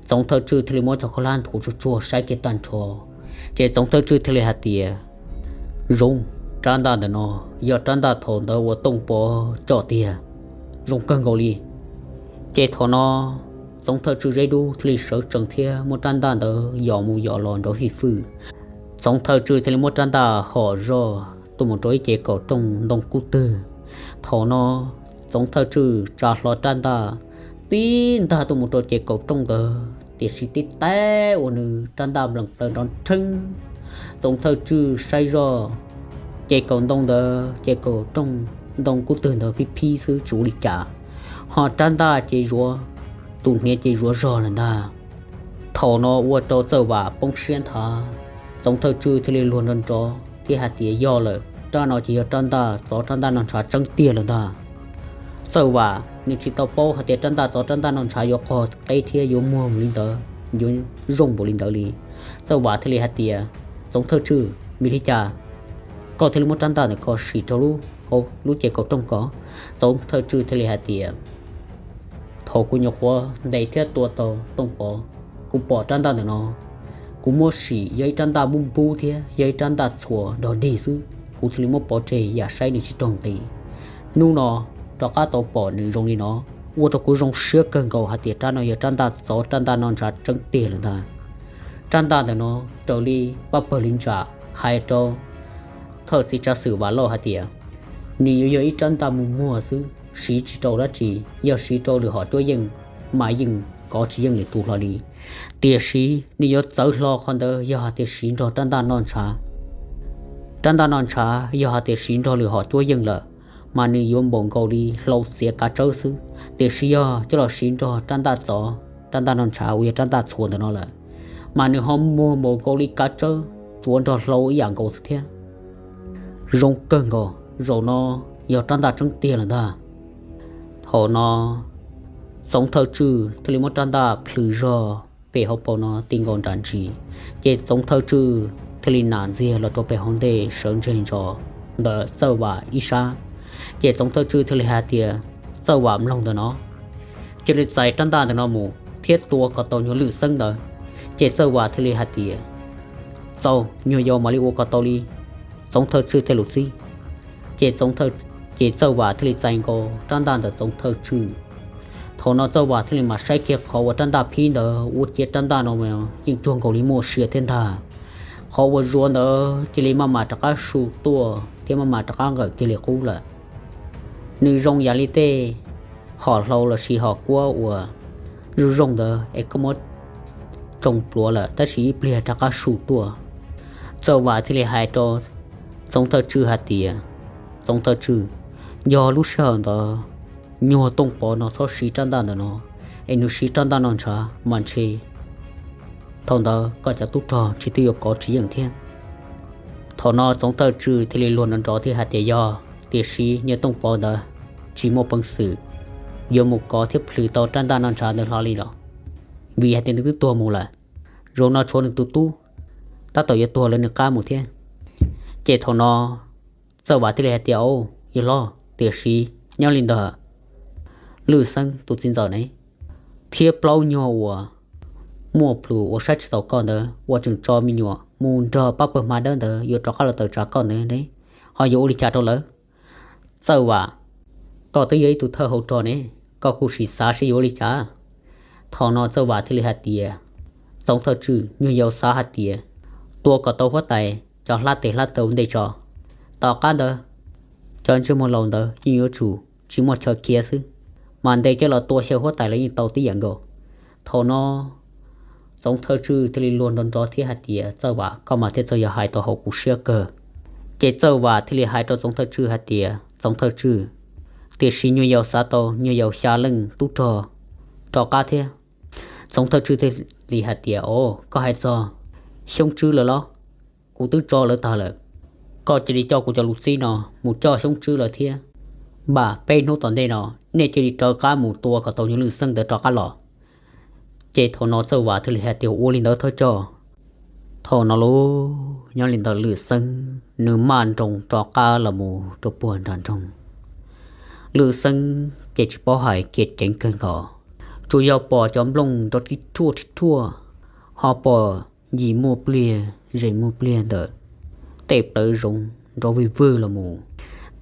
Txoov Thawj Tswj thiaj li muab cov khaub hlab nthuav tsuag tsuag saib kiag tag nrho. Ces Txoov Thawj Tswj thiaj li hais tias, zoo, rab ntaj ntawm no yog rab ntaj thaum ntawd uas Tooj Pov coj tiag, zoo kawg nkaus li. Ces thaum no Txoov Thawj Tswj Zeb Dub thiaj li sawv tsees thiab muab rab ntaj ntawd yos mus yos los nraud fij fwj. Txoov Thawj Tswj thiaj li muab rab ntaj hom zoj tuaj mus rau ib ce kaum rooj ntoo kub twg. Thaum no Txoov Thawj Tswj tsa hlo rab ntaj tib ntag tuaj mus rau ce kaum rooj ntawd, tiam sis tib teb uas nws rab ntaj nplees plaws nrov nrheeb. Txoov Thawj Tswj saib zoj ce kaum ntoo ntawd, ce kaum rooj ntoo kub twg ntawd phib phib xwb tsis ua li cas, ho rab ntaj ces zuav, tus hniav ces zuav zog lawm ntag. Thaum no ua rau Txawj Vam poob siab nthav, Txoov Thawj Tswj thiaj li luag nrov nrov thiab hais tias, Yog lawm, rab no ces yog rab ntaj tsov rab ntaj noj ntshav tseeb tiag lawm ntag. Txawj Vam nws tsis tau paub hais tias rab ntaj tsov rab ntaj noj ntshav yuav qog qeb thiab yuav muag npaum li ntawd, yuav zoo npaum li ntawd li. Txawj Vam thiaj li hais tias, Txoov Thawj Tswj, vim li cas koj thiaj li muab rab ntaj ntawm ko sim rau lub, hauv lub ces kaum rooj ko? Txoov Thawj Tswj thiaj li hais tias, Thaum kuv nyuam qhuav ntes thiab tua tau Tooj Pov, kuv pom rab ntaj ntawm no, kuv muab sim yog ib rab ntaj npub npub thiab yog ib rab ntaj txhuas dog dig xwb, kuv thiaj li muab pov tseg yam saib nws tsis raug nqi. Hnub no rov qab tau pom nws zoo li no, ua rau kuv zoo siab kawg nkaus hais tias rab no yog rab ntaj tsov rab ntaj noj ntshav tseeb tiag lawm ntag. Rab ntaj ntawm no raws li pab pawg li ntsam hais rau thawj txiv tsav xwm Vam Lauj hais tias, nws yuav yog ib rab ntaj mus muag xwb, siv tsis rau dab tsi, yog siv rau lwm hom cuab yeej mas yeej kov tsis yeej lwm tus hlo li. Tiam sis nws yuav txawv hlo qhov ntawd yog hais tias siv nrog rab ntaj noj ntshav. Rab ntaj noj ntshav yog hais tias siv nrog lwm hom cuab yeej lawm, mas nws yuav npaum nkaus li hlau txiav kav tsawb xwb. Tiam sis yog coj los siv nrog rab ntaj tsov, rab ntaj noj ntshav uas yog rab ntaj txhuas ntawm no lawm, mas nws ho muag npaum nkaus li kav tsawb tsuav nrog hlau ib yam nkaus xwb thiab. Zoo kawg nkaus, zaum no yog rab ntaj tseeb tiag lawm ntag. Thaum no Txoov Thawj Tswj thiaj li muab rab ntaj plhws zog pem hauv paus no ti nkaus nram ntsis, ces Txoov Thawj Tswj thiaj li nam ntxiag los rau pem hauv ntej sawv ntseg ntsos ntawm Txawj Vam ib sab. Ces Txoov Thawj Tswj thiaj li hais tias, Txawj Vam, mloog ntawm no, cia li txais rab ntaj ntawm no mus thiab tua kom tau nyuag Lwm Xeeb ntawd. Ces Txawj Vam thiaj li hais tias, Txaus, nyuag yaus mam li ua kom tau li, Txoov Thawj Tswj tej lus txib. Ces Txawj Vam thiaj li txais nkaus rab ntaj ntawm Txoov Thawj Tswj. Thaum no Txawj Vam thiaj li mam saib kiag qhov uas rab ntaj phib ntawd ua ciav rab ntaj no yeej cuag nkaus li muaj sia thiab ntag. Qhov uas zuav ntawd cia li maj mam rov qab su tuaj thiab maj mam rov qab nqawm kiag li qub lawm. Nws zoo yam li tej hom hlau lossis hom kuab uas zoo zoo ntawd es koj muab tsoo pluav lawm tab sis ib pliag rov qab su tuaj. Txawj Vam thiaj li hais rau Txoov Thawj Tswj hais tias, Txoov Thawj Tswj, yog lub sij hawm ntawd nyuag Tooj Pov no txhob siv rab ntaj ntawm no, es nws siv rab ntaj noj ntshav mas ntshe thaum ntawd koj cov tub rog ntshe twb yuav kov tsis yeej thiab. Thaum no Txoov Thawj Tswj thiaj li luag nrov nrov thiab hais tias, Yog, tiam sis nyuag Tooj Pov ntawd tsis muaj peev xwm yuav mus kov thiab plhws tau rab ntaj noj ntshav ntawd hlo li los, vim hais tias nws twb tuag mus lawm. Zaum no tshuav nws tus tub tab tom yuav tuag lawv nws qab mus thiab. Ces thaum no Txawj Vam thiaj li hais tias, Au, yawg hlob, tiam sis nyob li ntawd, Lwm Xeeb tus txiv ntxawm ne, thiab plaub nyuag uas muaj plhus uas saib tsis taus koj ntawd uas tseem tso me nyuam mus nrog pab pawg hma dawb ntawd yuav rov qab los tawm tsam koj ntawd ne, ho yuav ua li cas rau lawv? Txawj Vam, koj twb yog ib tug thawj hauv rog ne, koj kuj sim xav seb yuav ua li cas. Thaum no Txawj Vam thiaj li hais tias, Txoov Thawj Tswj, nyuag yaus xav hais tias tua kom tau huab tais cov hlab tes hlab taw ua ntej tso. Tom qab ntawd cov ntsej muag laus ntawd yeej yuav tsum tsis muaj chaw khiav xwb, mas ntes coj los tua xyaw huab tais los yeej tau tib yam nkaus. Thaum no Txoov Thawj Tswj thiaj li luag nrov nrov thiab hais tias, Txawj Vam, koj mas thiaj txawj yog hais tau haum kuv siab kawg. Ces Txawj Vam thiaj li hais rau Txoov Thawj Tswj hais tias, Txoov Thawj Tswj, tiam sis nyuag yaus xav tau nyuag yaus xya leej tub rog rov qab thiab. Txoov Thawj Tswj thiaj li hais tias, Au, koj hais txog Xyoob Tswb lawm los? Kuv twb tso lawv tag lawm. Koj cia li coj kuv cov lus txib no mus coj Xyoob Tswb lawm thiab. Npaj peb hnub tom ntej no nej cia li rov qab mus tua kom tau nyuag Lwm Xeeb ntawd rov qab los. Ces thaum no Txawj Vam thiaj li hais tias, Ua li ntawd thov coj. Thaum no lauj, nyob li ntawd Lwm Xeeb nws maj nroos rov qab los mus rau puag nram nroog. Lwm Xeeb ces tsis paub hais, kiag ceev kawg nkaus, tsuas yog pom cov nplooj nrov rhij rhuaj rhij rhuaj, ho pom yim muaj pliag zem muaj pliag ntawm tej plawv zoov nrov vwj vwj los mus.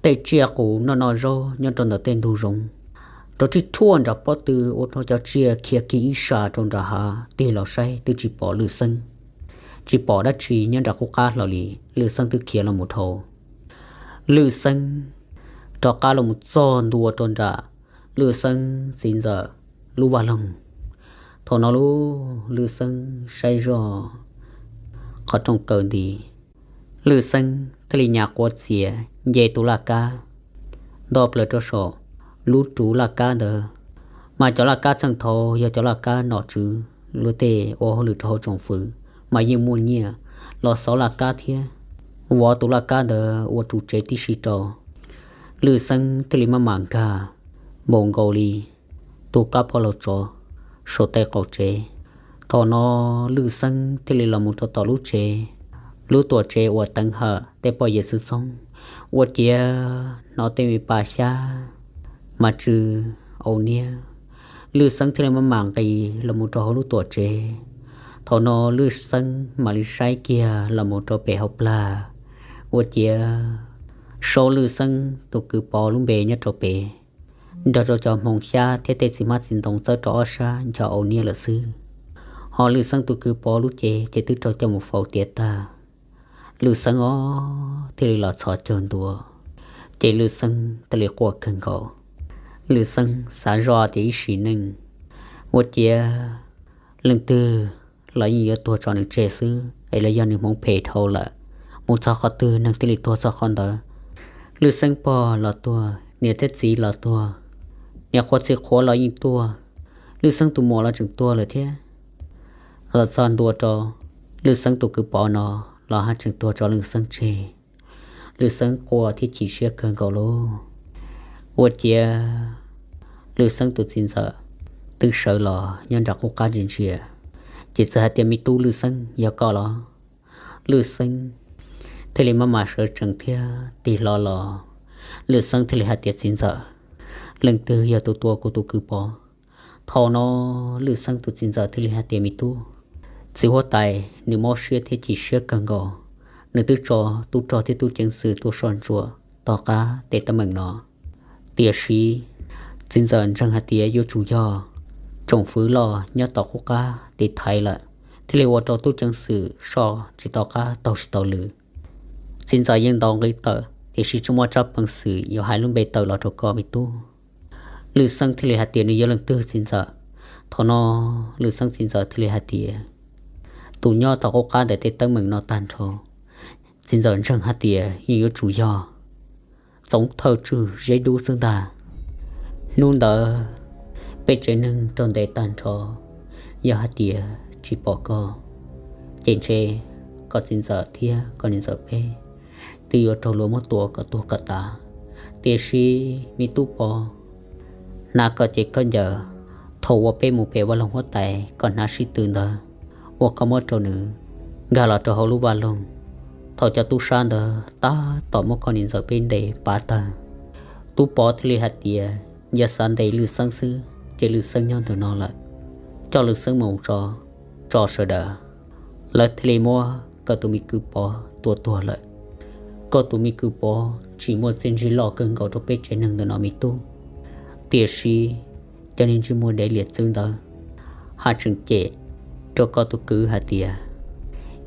Tej tsiaj qus noj noj zaub nyob rau ntawm tej ntug zoov nrov rhij rhuaj nram pob tw ua rau cov tsiaj khiav kiag ib sab rau nram hav tig los saib twb tsis pom Lwm Xeeb, tsis pom dab tsi nyob nram qub qab hlo li. Lwm Xeeb twb khiav los mus dhau. Lwm Xeeb rov qab los mus txog ntua rau nram Lwm Xeeb txiv ntxawm lub vaj loog. Thaum no lauj, Lwm Xeeb saib zoj qhov rooj kaw nti, Lwm Xeeb thiaj li nyas quav txiav nce tus laj kab nto plaws rau saum lub ruv laj kab ntawd, mas cov laj kab txheej thaud yog cov laj kab nom tswv luag tej ua hauj lwm rau hauv tsoom fwv mas yeej muaj nyiaj los xov laj kab thiab vov tus laj kab ntawd ua ru tsev tib si rau. Lwj Xeeb thiaj li maj mam nkag npaum nkaus li tus kab poj laug tsov saum tej qaum tsev. Thaum no Lwj Xeeb thiaj li los mus rau tom lub tsev, lub tuam tsev uas teev hawm tej poj yawm txwv txoob, ua ciav hnov tej me pas xyab mas tsw au niab. Lwj Xeeb thiaj li maj mam nqis los mus rau hauv lub tuam tsev. Thaum no Lwj Xeeb mam li saib kiag los mus rau pem hauv plag, ua ciav saib Lwj Xeeb tus kwv Pov lub npe nyob rau pem, nrog rau cov hmoov xyab thiab tej txiv hmab txiv ntoo txawb rau ob sab ncho au niab lawm xwb. Ho Lwj Xeeb tus kwv Pov lub cev ces twb raug coj mus faus tiav tag. Lwj Xeeb ob thiaj li los txhos caug ntua, ces Lwj Xeeb thiaj li quaj kawg nkaus. Lwj Xeeb xav zoj tias ib sim neej ua ciav leej twg los yeej yuav tuag tso nws tseg xwb es los yog nws hmoov phem dhau lawm, mus txog qhov twg neeg thiaj li tuag txog qhov ntawd. Lwj Xeeb pog los tuag, niam thiab txiv los tuag, niam qhuav txiv qhuav los yeej tuag, Lwj Xeeb tus muam los tseem tuag lawm thiab. Los txog ntua rau Lwj Xeeb tus kwv Pov no los haj tseem tuag tso Lwj Xeeb tseg. Lwj Xeeb quaj thiab chim siab kawg nkaus lauj. Ua ciav Lwj Xeeb tus txiv ntxawm twb sawv los nyob nram qub qab ntsia ntsia, ces txawm hais tias, Me tub Lwj Xeeb, yog koj los? Lwj Xeeb thiaj li maj mam sawv tsees thiab tig hlo los. Lwj Xeeb thiaj li hais tias, Txiv ntxawm, leej twg yog tus tua kuv tus kwv Pov? Thaum no Lwj Xeeb tus txiv ntxawm thiaj li hais tias, Me tub, txiv huab tais nws mob siab thiab chim siab kawg nkaus, nws twb tso tub rog thiab tub ceev xwm tuaj soj ntsuam tom qab tej teeb meem no. Tiam sis txiv ntxawm ntseeg hais tias yuav tsum yog tsoom fwv loj nyob tom qub qab tiv thaiv lawm, thiaj li ua rau tub ceev xwm soj tsis tau qab taug tsis tau lw. Txiv ntxawm yeej ntaus nqi tawm tiam sis tsis muaj tsab peev xwm yuav hais lub npe tawm los rau koj, me tub. Lwj Xeeb thiaj li hais tias, Nws yog leej twg, txiv ntxawm? Thaum no Lwj Xeeb txiv ntxawm thiaj li hais tias, Tus nyob tom qub qab ntawm tej teeb meem no tag nrho. Txiv ntxawm ntseeg hais tias yeej yuav tsum yog Txoov Thawj Tswj Zeb Dub xwb ntag. Hnub ntawd peb tsev neeg raug ntes tag nrho, yog hais tias tsis pom koj, ces ntshe koj txiv ntxawm thiab koj niam ntxawm peb twb yuav raug luag muab tua kom tuag kom tas. Tiam sis me tub Pov, hnav koj cev khaub ncaws, thaum uas peb mus pem vaj loog huab tais koj hnav sib tw ntawd, uas koj muab rau nws nkag los rau hauv lub vaj loog, thaum cov tub sab ntawd tab tom muab koj niam ntxawm peb ntes pav tawg. Tub Pov thiaj li hais tias yog xav ntes Lwj Xeeb xwb ces Lwj Xeeb nyob ntawm no lawm, coj Lwj Xeeb mus tso, tso sawv daws. Lawv thiaj li muab koj tus me kwv Pov tua tuag lawm. Koj tus me kwv Pov tsis muaj txiaj ntsig loj kawg nkaus rau peb tsev neeg ntawm no, me tub. Tiam sis cov niag ntsej muag dev liam txwv ntawd haj tseem cem rau koj tus kwv hais tias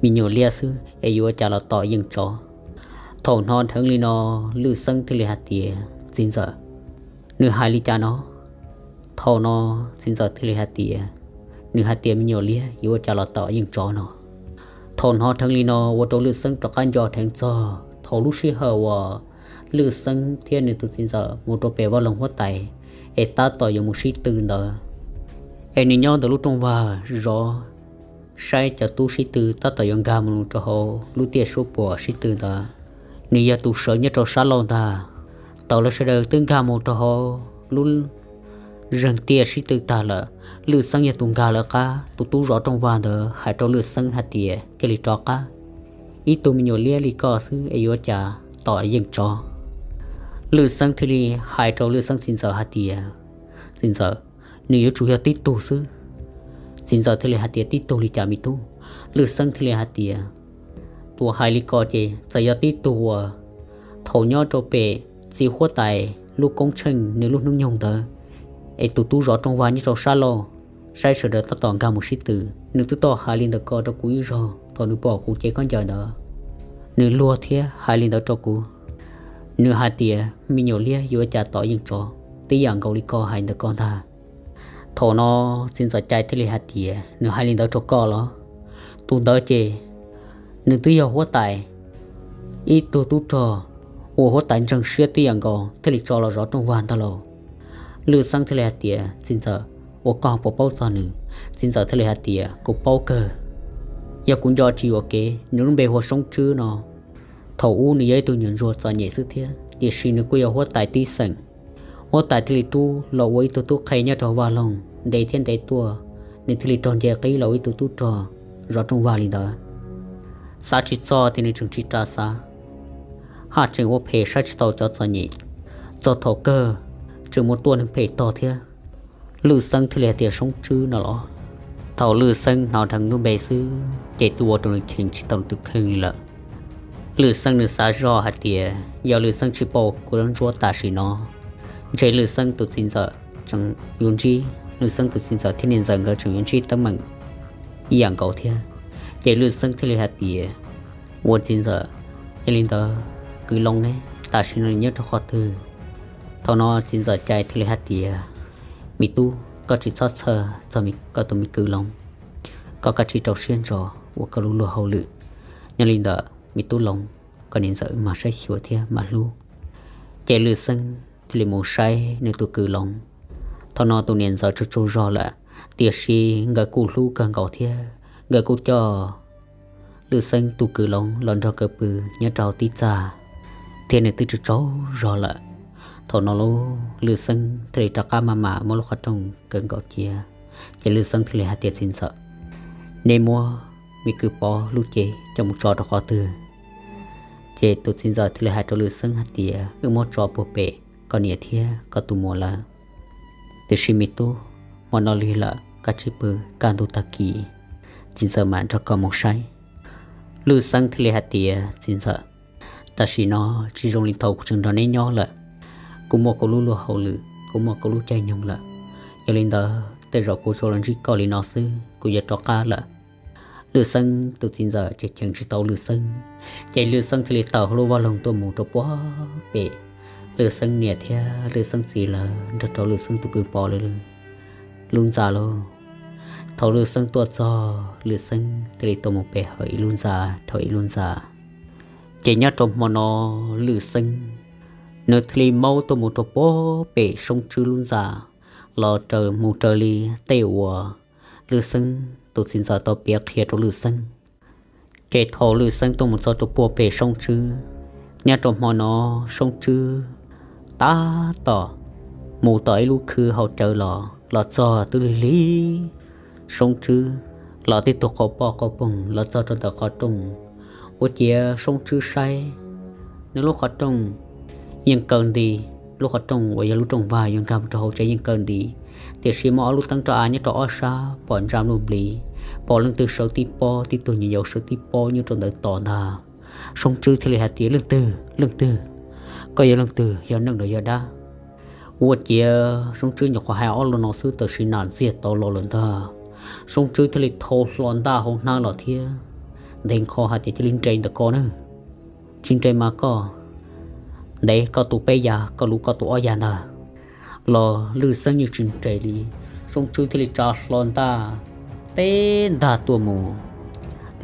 me nyuam liab xwb es yuav ua cas los tom yeej tsov. Thaum hnov dheev li no, Lwj Xeeb thiaj li hais tias, Txiv ntxawm, nws hais li cas no? Thaum no txiv ntxawm thiaj li hais tias, Nws hais tias me nyuam liab yuav ua cas los tom yeej tsov no. Thaum hnov dheev li no ua rau Lwj Xeeb rov qab nco dheev txog thaum lub sij hawm uas Lwj Xeeb thiab nws tus txiv ntxawm mus rau pem vaj loog huab tais es tab tom yuav mus sib tw ntawd. Es nws nyob ntawm lub rooj vag zov saib cov tub sib tw tab tom yuav nkag mus rau hauv lub tiaj suab puam sib tw ntawd. Nws yog tus sawv nyob rau sab laug ntag. Thaum lawv sawv daws twb nkag mus rau hauv lub zeeg tiaj sib tw tag lawm, Lwj Xeeb yog tus nkag lawv qab. Tus tub zov rooj vag ntawd hais rau Lwj Xeeb hais tias, Cia li rov qab, ib tug me nyuam liab li koj xwb es yuav ua cas tom yeej tsov. Lwj Xeeb thiaj li hais rau Lwj Xeeb txiv ntxawm hais tias, Txiv ntxawm, nws yuav tsum yog tib tug xwb. Txiv ntxawm thiaj li hais tias, Tib tug li cas me tub? Lwj Xeeb thiaj li hais tias, Tus hais li ko ces txawm yog tib tug uas thaum nyob rau pem txiv huab tais lub koob tsheej nws lub hnub nyoog ntawd, es tus tub zov rooj vag nyob rau sab laug saib sawv daws tab tom nkag mus sib tw, nws twb tau hais li ntawd ko rau kuv ib zaug thaum nws pom kuv cev khaub ncaws ntawd. Nws luag thiab hais li ntawd rau kuv. Nws hais tias me nyuam liab yuav ua cas tom yeej tsov, tib yam nkaus li koj hais ntawd ko ntag. Thaum no txiv ntxawm cai thiaj li hais tias, Nws hais li ntawd rau koj los? Tus ntawd ces nws twb yog huab tais, ib tug tub rog uas huab tais ntseeg siab tib yam nkaus thiaj li tso los zov rooj vag ntag lauj. Lwj Xeeb thiaj li hais tias, Txiv ntxawm, ua koj puas paub txog nws? Txiv ntxawm thiaj li hais tias, Kuv paub kawg, yog kuv nco tsis yuam kev, nws lub npe hu ua Soob Tswb no. Thaum ub nws yog ib tug nyuam ntsuag txom nyem xwb thiab, tiam sis nws kuj yog huab tais tib xeem. Huab tais thiaj li rub los ua ib tug tub qhe nyob rau vaj loog, ntev thiab ntev tuaj, nws thiaj li raug nce qib los ua ib tug tub rog zov rooj vag li ntawd. Xav tsis txog tias nws tseem tsis ras xav, haj tseem ua phem saib tsis taus cov txom nyem, txog thaum kawg tseem mus tua neeg phem tog thiab. Lwj Xeeb thiaj li hais tias, Soob Tswb no los? Thaum Lwj Xeeb hnov dheev lub npe xwb ces twb ua rau nws cheem tsis tau nws tus kheej li lawm. Lwj Xeeb nws xav zoj hais tias yog Lwj Xeeb tsis pauj kuv lub ntsej muag tam sim no, ntshe Lwj Xeeb tus txiv ntxawm tseem yuav ntsib, Lwj Xeeb tus txiv ntxawm thiab niam ntxawm nkawd tseem yuav ntsib teeb meem ib yam nkaus thiab. Ces Lwj Xeeb thiaj li hais tias, Ua txiv ntxawm, yog li ntawd kwv Loos ne, tam sim no nws nyob rau qhov twg? Thaum no txiv ntxawm Cai thiaj li hais tias, Me tub, koj tsis txhob txhawj txog koj tus me kwv Loos, koj kav tsij rau siab ntso ua koj lub luag hauj lwm. Yog li ntawd me tub Loos, koj niam ntxawm wb mam saib xyuas thiab mam hlub. Ces Lwj Xeeb thiaj li mus saib nws tus kwv Loos. Thaum no tus niam ntxawm tsaug tsaug zog lawm, tiam sis nkawd kuj hlub kawg nkaus thiab nkawd kuj coj Lwj Xeeb tus kwv Loos los nrog nkawd pw nyob rau hauv tib txaj, thiab nws twb tsaug tsaug zog lawm. Thaum no lub Lwj Xeeb thiaj li rov qab maj mam muab lub qhov rooj kaw nkaus cia. Ces Lwj Xeeb thiaj li hais tias, Txiv ntxawm, nej muab me kwv Pov lub cev coj mus tso rau qhov twg? Ces tus txiv ntxawm thiaj li hais rau Lwj Xeeb hais tias, Wb muab tso puag pem koj niam thiab koj tus muam lawv. Tiam sis me tub, hmo no lig lawm, kav tsij pw, kaj ntug tag kis txiv ntxawm mam nrog koj mus saib. Lwj Xeeb thiaj li hais tias, Txiv ntxawm, tam sim no tsis zoo li thaum kuv tseem nrog neb nyob lawm. Kuv muaj kuv lub luag hauj lwm, kuv muaj kuv lub caij nyoog lawm. Yog li ntawd tej zaum kuv tsuas los ntsib koj li no xwb, kuv yuav rov qab lawm. Lwj Xeeb tus txiv ntxawm ces cheem tsis tau Lwj Xeeb, ces Lwj Xeeb thiaj li tawm hauv lub vaj loog tuaj mus rau puag pem Lwj Xeeb niam thiab Lwj Xeeb txiv lawv nrog rau Lwj Xeeb tus kwv Pov lawv lub ntxa lauj. Thaum Lwj Xeeb tuaj txog, Lwj Xeeb thiaj li tuaj mus pe hawm ib lub ntxa dhau ib lub ntxa. Ces nyob rau hmo no Lwj Xeeb nws thiaj li maub tuaj mus rau puag pem Soob Tswb lub ntxa, los raws mus raws li tej uas Lwj Xeeb tus txiv ntxawm tau piav qhia rau Lwj Xeeb. Ces thaum Lwj Xeeb tuaj mus txog rau puag pem Soob Tswb, nyob rau hmo no Soob Tswb tab tom mus tom ib lub khw hauv cawv los, los txog twb lig lig. Soob Tswb los tib tug qaug poj qaug poog los txog rau ntawm qhov rooj, ua ciav Soob Tswb saib nws lub qhov rooj yeej kaw nti, lub qhov rooj uas yog lub rooj vag yuav nkag mus rau hauv tsev yeej kaw nti, tiam sis muaj ob lub teeb roj av nyob rau ob sab pom ntsa npluj nplis, pom leej twg sawv tib pob, tib tug nyuam yaus sawv tib pob nyob rau ntawd tos ntag. Soob Tswb thiaj li hais tias, Leej twg? Leej twg? Koj yog leej twg, yog neeg los yog dab? Ua ciav Soob Tswb nyuam qhuav hais ob lo no xwb, tab sis nam ntxiag tau los lawm ntag. Soob Tswb thiaj li thau hlo ntaj hauv hnab los thiab ntes nqho hais tias, Cia li nres ntawm ko na. Tsis nres mas koj ntes koj tus peb yav, koj luv koj tus ob yav ntag. Los Lwj Xeeb yeej tsis nres li. Soob Tswb thiaj li tsa hlo ntaj teb ntag tuaj mus.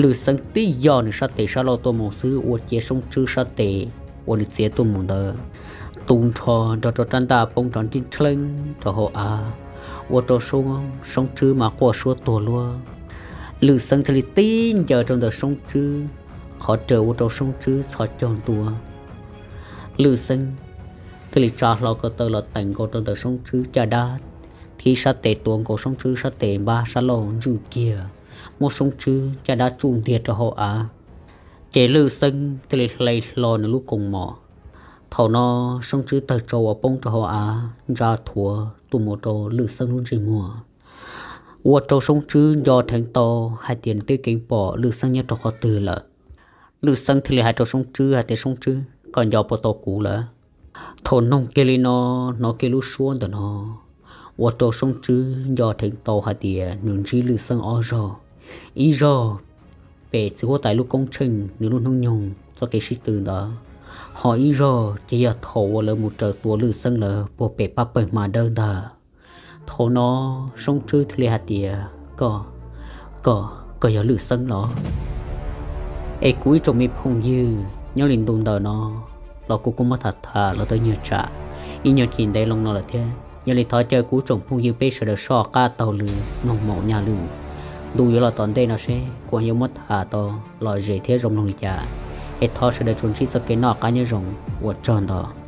Lwj Xeeb tib yog nws sab tes sab laug tuaj mus xwb, ua ciav Soob Tswb sab tes uas nws txiav tuaj mus ntawd tu nrho nrog rau rab ntaj poob rov nrib nrheeb rau hauv av, ua rau Soob Tswb mas quaj suab tuag luaj. Lwj Xeeb thiaj li tib ncaws rau ntawm Soob Tswb qhov raws, ua rau Soob Tswb txhos caug ntua. Lwj Xeeb thiaj li tsa hlo ko taw los teem nkaus rau ntawm Soob Tswb caj dab, thib sab tes tuav nkaus Soob Tswb sab tes npab sab laug ntswj kiag, muab Soob Tswb caj dab tsuj ntiag rau hauv av. Ces Lwj Xeeb thiaj li hle hlo nws lub koos mom. Thaum no Soob Tswb tawg tsau uas poob rau hauv av ntsa thuav tuaj mus rau Lwj Xeeb lub ntsej muag, ua rau Soob Tswb nco dheev tau hais tias nws twb keev pom Lwj Xeeb nyob rau qhov twg lawm. Lwj Xeeb thiaj li hais rau Soob Tswb hais tias, Soob Tswb, koj nco puas tau kuv lawm? Thaum noog kiag li no, hnov kiag lub suab ntawm no, ua rau Soob Tswb nco dheev tau hais tias nws ntsib Lwj Xeeb ob zaug, ib zaug pem txiv huab tais lub koob tsheej nws lub hnub nyoog txoj kev sib tw ntawd, ho ib zaug ces yog thaum uas lawv mus raws tua Lwj Xeeb lawv puag pem pab pawg hma dawb ntag. Thaum no Soob Tswb thiaj li hais tias, Koj, koj, koj yog Lwj Xeeb los? Es kuv ib tsoom me phooj ywg nyob li ntu ntawm no los kuv kuj muab tham tham los tau nyuag tsam ib nyuag chim ntev loo no lawm thiab. Yog li thov caw kuv tsoom phooj ywg peb sawv daws soj qab taug lw mloog maum nyaj lwm ntu yuav los tom ntej no seb kuv yuav muab tham tau lom zem thiab zoo mloog li cas. Es thov sawv daws tsuas ntsib txoj kev noj qab nyob zoo, ua tsaug ntau.